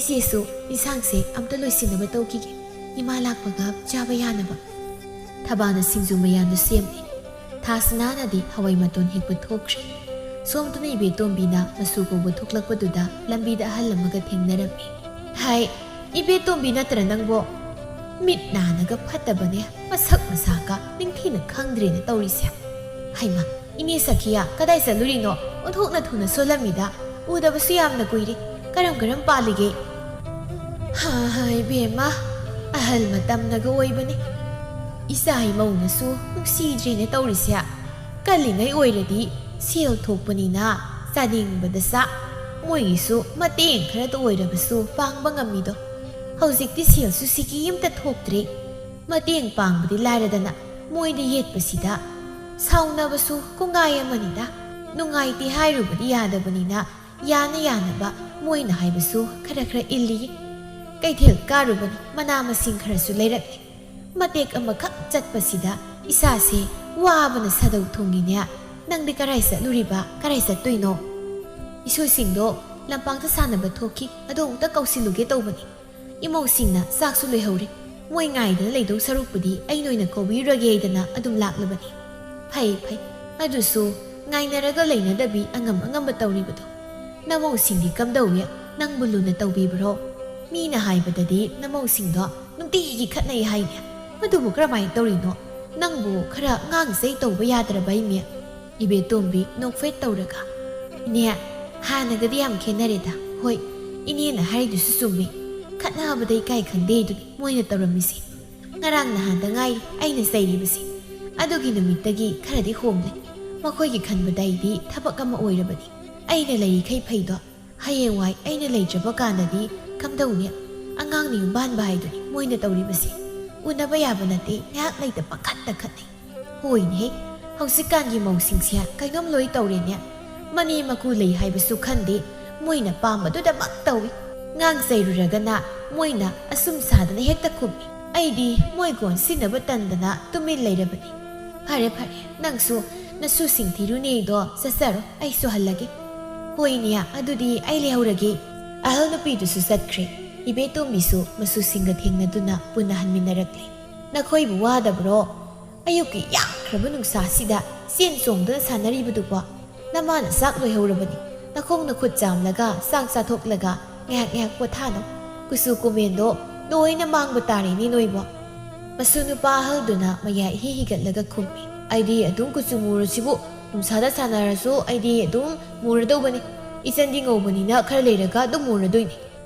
ꯏꯆꯦꯁꯨ ꯏꯟꯁꯥꯡꯁꯦ ꯑꯝꯇ ꯂꯣꯏꯁꯤꯟꯅꯕ ꯇꯧꯈꯤꯒꯦ, ꯏꯃꯥ ꯂꯥꯛꯄꯒ ꯆꯥꯕ ꯌꯥꯅꯕ꯫" ꯊꯕꯥꯅ ꯁꯤꯡꯖꯨ ꯃꯌꯥꯟꯗꯨ ꯁꯦꯝꯂꯦ꯫ ꯊꯥꯁꯅꯥꯅꯗꯤ ꯍꯋꯥꯏ ꯃꯇꯣꯟ ꯍꯦꯛꯄ ꯊꯣꯛꯈ꯭ꯔꯦ꯫ ꯁꯣꯝꯗꯅ ꯏꯕꯦꯇꯣꯝꯕꯤꯅ ꯃꯆꯨ ꯀꯧꯕ ꯊꯣꯛꯂꯛꯄꯗꯨꯗ ꯂꯝꯕꯤꯗ ꯑꯍꯜ ꯑꯃꯒ ꯊꯦꯡꯅꯔꯝꯃꯤ꯫ "ꯍꯥꯏ, ꯏꯕꯦꯇꯣꯝꯕꯤ ꯅꯠꯇ꯭ꯔ ꯅꯪꯕꯣ? ꯃꯤꯠ ꯅꯥꯅꯒ ꯐꯠꯇꯕꯅꯦ, ꯃꯁꯛ ꯃꯁꯥꯒ ꯅꯤꯡꯊꯤꯅ ꯈꯪꯗ꯭ꯔꯦꯅ ꯇꯧꯔꯤꯁꯦ꯫ ꯍꯩꯃꯥ, ꯏꯅꯦ ꯁꯈꯤꯌꯥ, ꯀꯗꯥꯏ ꯆꯠꯂꯨꯔꯤꯅꯣ? ꯑꯣꯟꯊꯣꯛꯅ ꯊꯨꯅ ꯁꯣꯜꯂꯝꯃꯤꯗ꯫ ꯎꯗꯕꯁꯨ ꯌꯥꯝꯅ ꯀꯨꯏꯔꯦ꯫ ꯀꯔꯝ ꯀꯔꯝ ꯄꯥꯜꯂꯤꯒꯦ?" "ꯍꯥ, ꯍꯥ, ꯏꯕꯦꯝꯃ, ꯑꯍꯜ ꯃꯇꯝꯅꯒ ꯑꯣꯏꯕꯅꯤ꯫ ꯏꯆꯥ ꯏꯃꯧꯅꯁꯨ ꯅꯨꯡꯁꯤꯗ꯭ꯔꯦꯅꯦ ꯇꯧꯔꯤꯁꯦ꯫ ꯀꯜꯂꯤꯉꯩ ꯑꯣꯏꯔꯗꯤ ꯁꯦꯜ ꯊꯣꯛꯄꯅꯤꯅ ꯆꯥꯅꯤꯡꯕꯗ ꯆꯥ, ꯃꯣꯏꯒꯤꯁꯨ ꯃꯇꯦꯡ ꯈꯔꯇ ꯑꯣꯏꯔꯕꯁꯨ ꯄꯥꯡꯕ ꯉꯝꯃꯤꯗꯣ꯫ ꯍꯧꯖꯤꯛꯇꯤ ꯁꯦꯜꯁꯨ ꯁꯤꯀꯤ ꯑꯃꯇ ꯊꯣꯛꯇ꯭ꯔꯦ꯫ ꯃꯇꯦꯡ ꯄꯥꯡꯕꯗꯤ ꯂꯥꯏꯔꯗꯅ ꯃꯣꯏꯗ ꯌꯦꯠꯄꯁꯤꯗ ꯁꯥꯎꯅꯕꯁꯨ ꯀꯣꯡꯒꯥꯏ ꯑꯃꯅꯤꯗ꯫ ꯅꯨꯡꯉꯥꯏꯇꯦ ꯍꯥꯏꯔꯨꯕꯗꯤ ꯌꯥꯗꯕꯅꯤꯅ ꯌꯥꯅ ꯌꯥꯅꯕ ꯃꯣꯏꯅ ꯍꯥꯏꯕꯁꯨ ꯈꯔ ꯈꯔ ꯏꯜꯂꯤꯌꯦ꯫ ꯀꯩꯊꯦꯜ ꯀꯥꯔꯨꯕꯅꯤ, ꯃꯅꯥ ꯃꯁꯤꯡ ꯈꯔꯁꯨ ꯂꯩꯔꯛꯂꯦ꯫ ꯃꯇꯦꯛ ꯑꯃꯈꯛ ꯆꯠꯄꯁꯤꯗ ꯏꯁꯥꯁꯦ ꯋꯥꯕꯅ ꯁꯥꯗꯧ ꯊꯨꯡꯉꯤꯅꯦ꯫ ꯅꯪꯗꯤ ꯀꯔꯥꯏ ꯆꯠꯂꯨꯔꯤꯕ? ꯀꯔꯥꯏ ꯆꯠꯇꯣꯏꯅꯣ?" "ꯏꯁꯨꯁꯤꯡꯗꯣ ꯂꯝꯄꯥꯛꯇ ꯁꯥꯟꯅꯕ ꯊꯣꯛꯈꯤ, ꯑꯗꯣ ꯑꯃꯨꯛꯇ ꯀꯧꯁꯤꯜꯂꯨꯒꯦ ꯇꯧꯕꯅꯤ꯫ ꯏꯃꯧꯁꯤꯡꯅ ꯆꯥꯛꯁꯨ ꯂꯣꯏꯍꯧꯔꯦ꯫ ꯃꯣꯏ ꯉꯥꯏꯗꯅ ꯂꯩꯗꯧ ꯁꯔꯨꯛꯄꯨꯗꯤ ꯑꯩ ꯅꯣꯏꯅ ꯀꯧꯕꯤꯔꯨꯔꯒꯦ ꯍꯥꯏꯗꯅ ꯑꯗꯨꯝ ꯂꯥꯛꯂꯕꯅꯤ꯫" "ꯐꯩ, ꯐꯩ꯫ ꯑꯗꯨꯁꯨ ꯉꯥꯏꯅꯔꯒ ꯂꯩꯅꯗꯕꯤ ꯑꯉꯝ ꯑꯉꯝꯕ ꯇꯧꯔꯤꯕꯗꯣ꯫ ꯅꯃꯧꯁꯤꯡꯗꯤ ꯀꯝꯗꯧꯏ? ꯅꯪꯕꯨ ꯂꯨꯅ ꯇꯧꯕꯤꯕ꯭ꯔꯣ? ꯃꯤꯅ ꯍꯥꯏꯕꯗꯗꯤ ꯅꯃꯧꯁꯤꯡꯗꯣ ꯅꯨꯡꯇꯤꯒꯤ ꯈꯠꯅꯩ ꯍꯥꯏꯅꯦ꯫ ꯃꯗꯨꯕꯨ ꯀꯔꯝꯍꯥꯏꯅ ꯇꯧꯔꯤꯅꯣ? ꯅꯪꯕꯨ ꯈꯔ ꯉꯥꯡ ꯆꯩ ꯇꯧꯕ ꯌꯥꯗ꯭ꯔꯕ ꯏꯃꯦ?" ꯏꯕꯦꯇꯣꯝꯕꯤ ꯅꯣꯛꯐꯦꯠ ꯇꯧꯔꯒ, "ꯏꯅꯦ, ꯍꯥꯟꯅꯒꯗꯤ ꯌꯥꯝ ꯈꯦꯠꯅꯔꯦꯗ꯫ ꯍꯣꯏ, ꯏꯅꯦꯅ ꯍꯥꯏꯔꯤꯗꯨꯁꯨ ꯆꯨꯝꯃꯤ꯫ ꯈꯠꯅꯕꯗ ꯏꯀꯥꯏ ꯈꯪꯗꯦ ꯑꯗꯨꯅꯤ ꯃꯣꯏꯅ ꯇꯧꯔꯝꯃꯤꯁꯦ꯫ ꯉꯔꯥꯡ ꯅꯍꯥꯟꯗ ꯉꯥꯏꯔꯤ ꯑꯩꯅ ꯆꯩꯔꯤꯕꯁꯦ꯫ ꯑꯗꯨꯒꯤ ꯅꯨꯃꯤꯠꯇꯒꯤ ꯈꯔꯗꯤ ꯍꯣꯡꯂꯦ꯫ ꯃꯈꯣꯏꯒꯤ ꯈꯟꯕꯗ ꯑꯩꯗꯤ ꯊꯕꯛ ꯑꯃ ꯑꯣꯏꯔꯕꯅꯤ꯫ ꯑꯩꯅ ꯂꯩꯔꯤꯈꯩ ꯐꯩꯗꯣ꯫ ꯍꯌꯦꯡꯋꯥꯏ ꯑꯩꯅ ꯂꯩꯇ꯭ꯔꯕ ꯀꯥꯟꯗꯗꯤ ꯀꯝꯗꯧꯅꯤ? ꯑꯉꯥꯡꯅ ꯌꯨꯝꯕꯥꯟꯕ ꯍꯥꯏꯗꯨꯅꯤ ꯃꯣꯏꯅ ꯇꯧꯔꯤꯕꯁꯦ꯫ ꯎꯅꯕ ꯌꯥꯕ ꯅꯠꯇꯦ, ꯉꯥꯏꯍꯥꯛ ꯂꯩꯇ ꯄꯪꯈꯠꯇ ꯈꯠꯅꯩ꯫ ꯍꯣꯏꯅꯦꯍꯦ, ꯍꯧꯖꯤꯛꯀꯥꯟꯒꯤ ꯃꯧꯁꯤꯡꯁꯦ ꯀꯩꯅꯣꯝ ꯂꯣꯏ ꯇꯧꯔꯦꯅꯦ꯫ ꯃꯅꯦ ꯃꯀꯨ ꯂꯩ ꯍꯥꯏꯕꯁꯨ ꯈꯟꯗꯦ, ꯃꯣꯏꯅ ꯄꯥꯝꯕꯗꯨꯗꯃꯛ ꯇꯧꯏ꯫ ꯉꯥꯡ ꯆꯩꯔꯨꯔꯒꯅ ꯃꯣꯏꯅ ꯑꯁꯨꯝ ꯁꯥꯗꯅ ꯍꯦꯛꯇ ꯈꯨꯝꯃꯤ꯫ ꯑꯩꯗꯤ ꯃꯣꯏ ꯀꯣꯟꯁꯤꯟꯅꯕ ꯇꯟꯗꯅ ꯇꯨꯃꯤꯟ ꯂꯩꯔꯕꯅꯤ꯫ ꯐꯔꯦ ꯐꯔꯦ, ꯅꯪꯁꯨ ꯅꯁꯨꯁꯤꯡ ꯊꯤꯔꯨꯅꯦꯗꯣ ꯆꯠꯆꯔꯣ, ꯑꯩꯁꯨ ꯍꯜꯂꯒꯦ꯫ ꯍꯣꯏꯅꯦ, ꯑꯗꯨꯗꯤ ꯑꯩ ꯂꯩꯍꯧꯔꯒꯦ꯫ ꯑꯍꯜ ꯅꯨꯄꯤꯗꯨꯁꯨ ꯆꯠꯈ꯭ꯔꯦ꯫ ꯏꯕꯦꯇꯣꯝꯕꯤꯁꯨ ꯃꯁꯨꯁꯤꯡꯒ ꯊꯦꯡꯅꯗꯨꯅ ꯄꯨꯟꯅ ꯍꯟꯃꯤꯟꯅꯔꯛꯂꯦ꯫ ꯅꯈꯣꯏꯕꯨ ꯋꯥꯗꯕ꯭ꯔꯣ? ꯑꯌꯨꯛꯀꯤ ꯌꯥꯛꯈ꯭ꯔꯕ ꯅꯨꯡꯁꯥꯁꯤꯗ ꯆꯦꯟ ꯆꯣꯡꯗꯨꯅ ꯁꯥꯟꯅꯔꯤꯕꯗꯨꯕꯣ? ꯅꯃꯥꯅ ꯆꯥꯛ ꯂꯣꯏꯍꯧꯔꯕꯅꯤ꯫ ꯅꯈꯣꯡ ꯅꯈꯨꯠ ꯆꯥꯝꯂꯒ ꯆꯥꯛ ꯆꯥꯊꯣꯛꯂꯒ ꯉꯥꯏꯍꯥꯛ ꯉꯥꯏꯍꯥꯛ ꯄꯣꯊꯥꯅꯧ꯫ ꯀꯨꯆꯨ ꯀꯨꯃꯦꯟꯗꯣ ꯂꯣꯏꯅ ꯃꯥꯡꯕ ꯇꯥꯔꯦꯅꯦ ꯅꯣꯏꯕꯣ꯫ ꯃꯁꯨ ꯅꯨꯄꯥ ꯑꯍꯜꯗꯨꯅ ꯃꯌꯥ ꯏꯍꯤ ꯍꯤꯒꯠꯂꯒ ꯈꯨꯝꯃꯤ꯫ ꯑꯩꯗꯤ ꯑꯗꯨꯝ ꯀꯨꯆꯨ ꯃꯨꯔꯁꯤꯕꯨ, ꯅꯨꯡꯁꯥꯗ ꯁꯥꯟꯅꯔꯁꯨ ꯑꯩꯗꯤ ꯑꯗꯨꯝ ꯃꯨꯔꯗꯧꯕꯅꯤ꯫ ꯏꯆꯟꯗꯤ ꯉꯧꯕꯅꯤꯅ ꯈꯔ ꯂꯩꯔꯒ ꯑꯗꯨꯝ ꯃꯨꯔꯗꯣꯏꯅꯤ꯫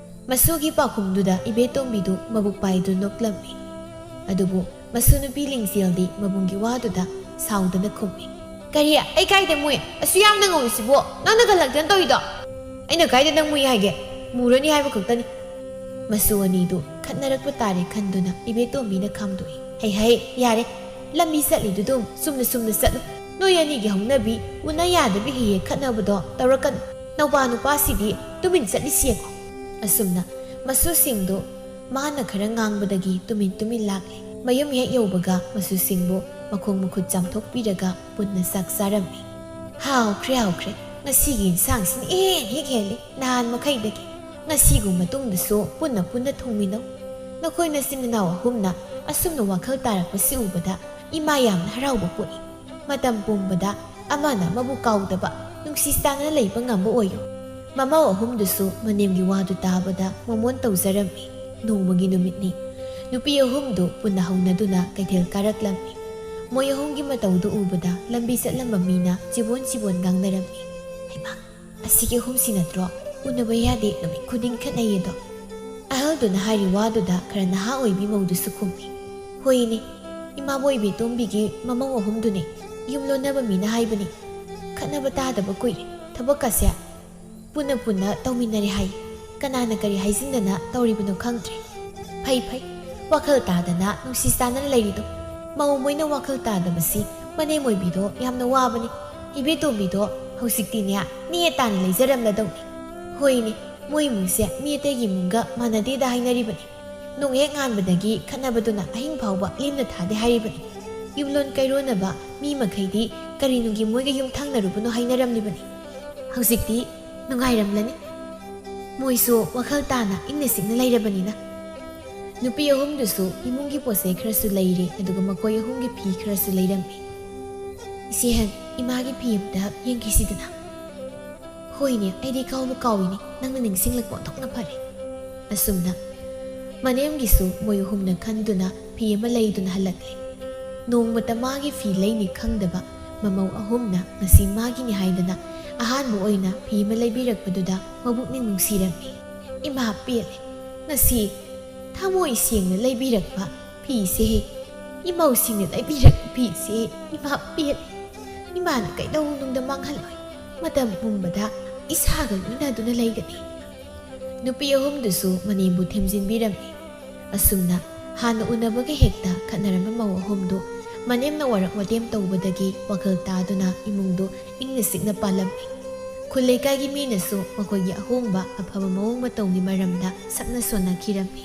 ꯃꯁꯨꯒꯤ ꯄꯥꯎꯈꯨꯝꯗꯨꯗ ꯏꯕꯦꯇꯣꯝꯕꯤꯗꯨ ꯃꯕꯨꯛ ꯄꯥꯏꯗꯨꯅ ꯅꯣꯛꯂꯝꯃꯤ꯫ ꯑꯗꯨꯕꯨ ꯃꯁꯨ ꯅꯨꯄꯤ ꯂꯤꯡꯖꯦꯜꯗꯤ ꯃꯕꯨꯡꯒꯤ ꯋꯥꯗꯨꯗ ꯁꯥꯎꯗꯅ ꯈꯨꯝꯃꯤ꯫ "ꯀꯔꯤ? ꯑꯩ ꯀꯥꯏꯗ ꯃꯨꯏ? ꯑꯁꯨ ꯌꯥꯝꯅ ꯉꯧꯔꯤꯁꯤꯕꯣ? ꯅꯪꯅ ꯒꯜꯂꯛꯇꯅ ꯇꯧꯔꯤꯗꯣ?" "ꯑꯩꯅ ꯀꯥꯏꯗ ꯅꯪ ꯃꯨꯏ ꯍꯥꯏꯒꯦ? ꯃꯨꯔꯅꯤ ꯍꯥꯏꯕ ꯈꯛꯇꯅꯤ꯫" ꯃꯁꯨ ꯑꯅꯤꯗꯨ ꯈꯠꯅꯔꯛꯄ ꯇꯥꯔꯦ ꯈꯟꯗꯨꯅ ꯏꯕꯦꯇꯣꯝꯕꯤꯅ ꯈꯥꯝꯗꯣꯛꯏ꯫ "ꯍꯩ ꯍꯩ, ꯌꯥꯔꯦ꯫ ꯂꯝꯕꯤ ꯆꯠꯂꯤꯗꯨꯗꯨꯝ ꯆꯨꯝꯅ ꯆꯨꯝꯅ ꯆꯠꯂꯨ꯫ ꯅꯣꯏ ꯑꯅꯤꯒꯤ ꯍꯧꯅꯕꯤ, ꯎꯅ ꯌꯥꯗꯕꯤ ꯍꯦꯛ ꯍꯦꯛ ꯈꯠꯅꯕꯗꯣ ꯇꯧꯔꯛꯀꯅꯨ꯫ ꯅꯧꯄꯥ ꯅꯨꯄꯥꯁꯤꯗꯤ ꯇꯨꯃꯤꯟ ꯆꯠꯂꯤꯁꯤ ꯌꯦꯡꯉꯣ꯫" ꯑꯁꯨꯝꯅ ꯃꯁꯨꯁꯤꯡꯗꯨ ꯃꯥꯅ ꯈꯔ ꯉꯥꯡꯕꯗꯒꯤ ꯇꯨꯃꯤꯟ ꯇꯨꯃꯤꯟ ꯂꯥꯛꯂꯦ꯫ ꯃꯌꯨꯝ ꯍꯦꯛ ꯌꯧꯕꯒ ꯃꯁꯨꯁꯤꯡꯕꯨ ꯃꯈꯣꯡ ꯃꯈꯨꯠ ꯆꯥꯝꯊꯣꯛꯄꯤꯔꯒ ꯄꯨꯟꯅ ꯆꯥꯛ ꯆꯥꯔꯝꯃꯤ꯫ "ꯍꯥꯎꯈ꯭ꯔꯦ, ꯍꯥꯎꯈ꯭ꯔꯦ꯫ ꯉꯁꯤꯒꯤ ꯏꯟꯁꯥꯡꯁꯤꯅ ꯏꯍꯦꯟ ꯍꯦꯛ ꯍꯦꯜꯂꯤ ꯅꯍꯥꯟ ꯃꯈꯩꯗꯒꯤ꯫ ꯉꯁꯤꯒꯨꯝ ꯃꯇꯨꯡꯗꯁꯨ ꯄꯨꯟꯅ ꯄꯨꯟꯅ ꯊꯣꯡꯃꯤꯟꯅꯧ꯫" ꯅꯈꯣꯏ ꯅꯆꯤꯟ ꯅꯅꯥꯎ ꯑꯍꯨꯝꯅ ꯑꯁꯨꯝꯅ ꯋꯥꯈꯜ ꯇꯥꯔꯛꯄꯁꯤ ꯎꯕꯗ ꯏꯃꯥ ꯌꯥꯝꯅ ꯍꯔꯥꯎꯕ ꯄꯣꯛꯏ꯫ ꯃꯇꯝ ꯄꯨꯝꯕꯗ ꯑꯃꯅ ꯑꯃꯕꯨ ꯀꯥꯎꯗꯕ, ꯅꯨꯡꯁꯤ ꯆꯥꯟꯅꯅ ꯂꯩꯕ ꯉꯝꯕ ꯑꯣꯏꯌꯨ꯫ ꯃꯃꯧ ꯑꯍꯨꯝꯗꯨꯁꯨ ꯃꯅꯦꯝꯒꯤ ꯋꯥꯗꯨ ꯇꯥꯕꯗ ꯃꯃꯣꯟ ꯇꯧꯖꯔꯝꯃꯤ꯫ ꯅꯣꯡꯃꯒꯤ ꯅꯨꯃꯤꯠꯅꯤ꯫ ꯅꯨꯄꯤ ꯑꯍꯨꯝꯗꯨ ꯄꯨꯟꯅ ꯍꯧꯅꯗꯨꯅ ꯀꯩꯊꯦꯜ ꯀꯥꯔꯛꯂꯝꯃꯤ꯫ ꯃꯣꯏ ꯑꯍꯨꯝꯒꯤ ꯃꯇꯧꯗꯨ ꯎꯕꯗ ꯂꯝꯕꯤ ꯆꯠꯂꯝꯕ ꯃꯤꯅ ꯆꯤꯕꯣꯟ ꯆꯤꯕꯣꯟ ꯉꯥꯡꯅꯔꯝꯃꯤ꯫ "ꯍꯩꯃꯥ, ꯑꯁꯤꯒꯤ ꯑꯍꯨꯝꯁꯤ ꯅꯠꯇ꯭ꯔꯣ ꯎꯅꯕ ꯌꯥꯗꯦ, ꯅꯨꯃꯤꯠ ꯈꯨꯗꯤꯡ ꯈꯠꯅꯩꯌꯦꯗꯣ? ꯑꯍꯜꯗꯨꯅ ꯍꯥꯏꯔꯤ ꯋꯥꯗꯨꯗ ꯈꯔ ꯅꯍꯥ ꯑꯣꯏꯕꯤ ꯃꯧꯗꯨꯁꯨ ꯈꯨꯝꯃꯤ, "ꯍꯣꯏꯅꯦ, ꯏꯃꯥꯕꯣꯏ ꯏꯕꯦꯇꯣꯝꯕꯤꯒꯤ ꯃꯃꯧ ꯑꯍꯨꯝꯗꯨꯅꯦ꯫ ꯌꯨꯝ ꯂꯣꯟꯅꯕ ꯃꯤꯅ ꯍꯥꯏꯕꯅꯤ, ꯈꯠꯅꯕ ꯇꯥꯗꯕ ꯀꯨꯏꯔꯦ, ꯊꯕꯛꯀꯁꯦ ꯄꯨꯟꯅ ꯄꯨꯟꯅ ꯇꯧꯃꯤꯟꯅꯔꯦ ꯍꯥꯏ꯫ ꯀꯅꯥꯅ ꯀꯔꯤ ꯍꯥꯏꯖꯤꯟꯗꯅ ꯇꯧꯔꯤꯕꯅꯣ ꯈꯪꯗ꯭ꯔꯦ꯫ ꯐꯩ ꯐꯩ, ꯋꯥꯈꯜ ꯇꯥꯗꯅ ꯅꯨꯡꯁꯤ ꯆꯥꯟꯅꯅ ꯂꯩꯔꯤꯗꯣ꯫ ꯃꯧ ꯃꯣꯏꯅ ꯋꯥꯈꯜ ꯇꯥꯗꯕꯁꯤ ꯃꯅꯦꯝ ꯑꯣꯏꯕꯤꯗꯣ ꯌꯥꯝꯅ ꯋꯥꯕꯅꯤ꯫ ꯏꯕꯦꯇꯣꯝꯕꯤꯗꯣ ꯍꯧꯖꯤꯛꯇꯤꯅꯦ, ꯅꯦ ꯇꯥꯅ ꯂꯩꯖꯔꯝꯂꯗꯧꯅꯤ꯫ ꯍꯣꯏꯅꯦ, ꯃꯣꯏ ꯏꯃꯨꯡꯁꯦ ꯃꯤ ꯑꯇꯩꯒꯤ ꯏꯃꯨꯡꯒ ꯃꯥꯟꯅꯗꯦꯗ ꯍꯥꯏꯅꯔꯤꯕꯅꯤ꯫ ꯅꯣꯡ ꯍꯦꯛ ꯉꯥꯟꯕꯗꯒꯤ ꯈꯠꯅꯕꯗꯨꯅ ꯑꯍꯤꯡ ꯐꯥꯎꯕ ꯂꯦꯝꯅ ꯊꯥꯗꯦ ꯍꯥꯏꯔꯤꯕꯅꯤ꯫ ꯌꯨꯝꯂꯣꯟ ꯀꯩꯔꯣꯟꯅꯕ ꯃꯤ ꯃꯈꯩꯗꯤ ꯀꯔꯤꯅꯨꯡꯒꯤ ꯃꯣꯏꯒ ꯌꯨꯝ ꯊꯪꯅꯔꯨꯕꯅꯣ ꯍꯥꯏꯅꯔꯝꯂꯤꯕꯅꯤ꯫ ꯍꯧꯖꯤꯛꯇꯤ ꯅꯨꯡꯉꯥꯏꯔꯝꯂꯅꯤ꯫ ꯃꯣꯏꯁꯨ ꯋꯥꯈꯜ ꯇꯥꯅ ꯏꯪꯅ ꯆꯤꯛꯅ ꯂꯩꯔꯕꯅꯤꯅ꯫" ꯅꯨꯄꯤ ꯑꯍꯨꯝꯗꯨꯁꯨ ꯏꯃꯨꯡꯒꯤ ꯄꯣꯠ ꯆꯩ ꯈꯔꯁꯨ ꯂꯩꯔꯦ, ꯑꯗꯨꯒ ꯃꯈꯣꯏ ꯑꯍꯨꯝꯒꯤ ꯐꯤ ꯈꯔꯁꯨ ꯂꯩꯔꯝꯃꯤ꯫ "ꯏꯆꯦꯍꯟ, ꯏꯃꯥꯒꯤ ꯐꯤ ꯑꯝꯇ ꯌꯦꯡꯈꯤꯁꯤꯗꯅ꯫" "ꯍꯣꯏꯅꯦ, ꯑꯩꯗꯤ ꯀꯥꯎꯕ ꯀꯥꯎꯏꯅꯦ, ꯅꯪꯅ ꯅꯤꯡꯁꯤꯡꯂꯛꯄ ꯑꯣꯟꯊꯣꯛꯅ ꯐꯔꯦ꯫" ꯑꯁꯨꯝꯅ ꯃꯅꯦꯝꯒꯤꯁꯨ ꯃꯣꯏ ꯑꯍꯨꯝꯅ ꯈꯟꯗꯨꯅ ꯐꯤ ꯑꯃ ꯂꯩꯗꯨꯅ ꯍꯜꯂꯛꯂꯦ꯫ ꯅꯣꯡꯃꯇ ꯃꯥꯒꯤ ꯐꯤ ꯂꯩꯅꯤ ꯈꯪꯗꯕ ꯃꯃꯧ ꯑꯍꯨꯝꯅ ꯉꯁꯤ ꯃꯥꯒꯤꯅꯤ ꯍꯥꯏꯗꯅ ꯑꯍꯥꯟꯕ ꯑꯣꯏꯅ ꯐꯤ ꯑꯃ ꯂꯩꯕꯤꯔꯛꯄꯗꯨꯗ ꯃꯕꯨꯛꯅꯤꯡ ꯅꯨꯡꯁꯤꯔꯝꯃꯤ꯫ "ꯏꯃꯥ ꯄꯦꯜꯂꯦ, ꯉꯁꯤ ꯊꯃꯣꯏ ꯁꯦꯡꯅ ꯂꯩꯕꯤꯔꯛꯄ ꯐꯤꯁꯦ, ꯏꯃꯧꯁꯤꯡꯅ ꯂꯩꯕꯤꯔꯛꯄ ꯐꯤꯁꯦ, ꯏꯃꯥ ꯄꯦꯜꯂꯦ꯫ ꯏꯃꯥꯅ ꯀꯩꯗꯧꯅꯨꯡꯗ ꯃꯥꯡꯍꯜꯂꯣꯏ꯫ ꯃꯇꯝ ꯄꯨꯝꯕꯗ ꯏꯁꯥꯒ ꯂꯣꯏꯅꯗꯨꯅ ꯂꯩꯒꯅꯤ꯫" ꯅꯨꯄꯤ ꯑꯍꯨꯝꯗꯨꯁꯨ ꯃꯅꯦꯝꯕꯨ ꯊꯦꯝꯖꯤꯟꯕꯤꯔꯝꯃꯤ꯫ ꯑꯁꯨꯝꯅ ꯍꯥꯟꯅ ꯎꯅꯕꯒ ꯍꯦꯛꯇ ꯈꯠꯅꯔꯝꯕ ꯃꯧ ꯑꯍꯨꯝꯗꯨ ꯃꯅꯦꯝꯅ ꯋꯥꯔꯛ ꯋꯥꯇꯦꯝ ꯇꯧꯕꯗꯒꯤ ꯋꯥꯈꯜ ꯇꯥꯗꯨꯅ ꯏꯃꯨꯡꯗꯨ ꯏꯪꯅ ꯆꯤꯛꯅ ꯄꯥꯜꯂꯝꯃꯤ꯫ ꯈꯨꯜ ꯂꯩꯀꯥꯏꯒꯤ ꯃꯤꯅꯁꯨ ꯃꯈꯣꯏꯒꯤ ꯑꯍꯣꯡꯕ ꯑꯐꯕ ꯃꯑꯣꯡ ꯃꯇꯧꯒꯤ ꯃꯔꯝꯗ ꯁꯛꯅ ꯁꯣꯟꯅꯈꯤꯔꯝꯃꯤ꯫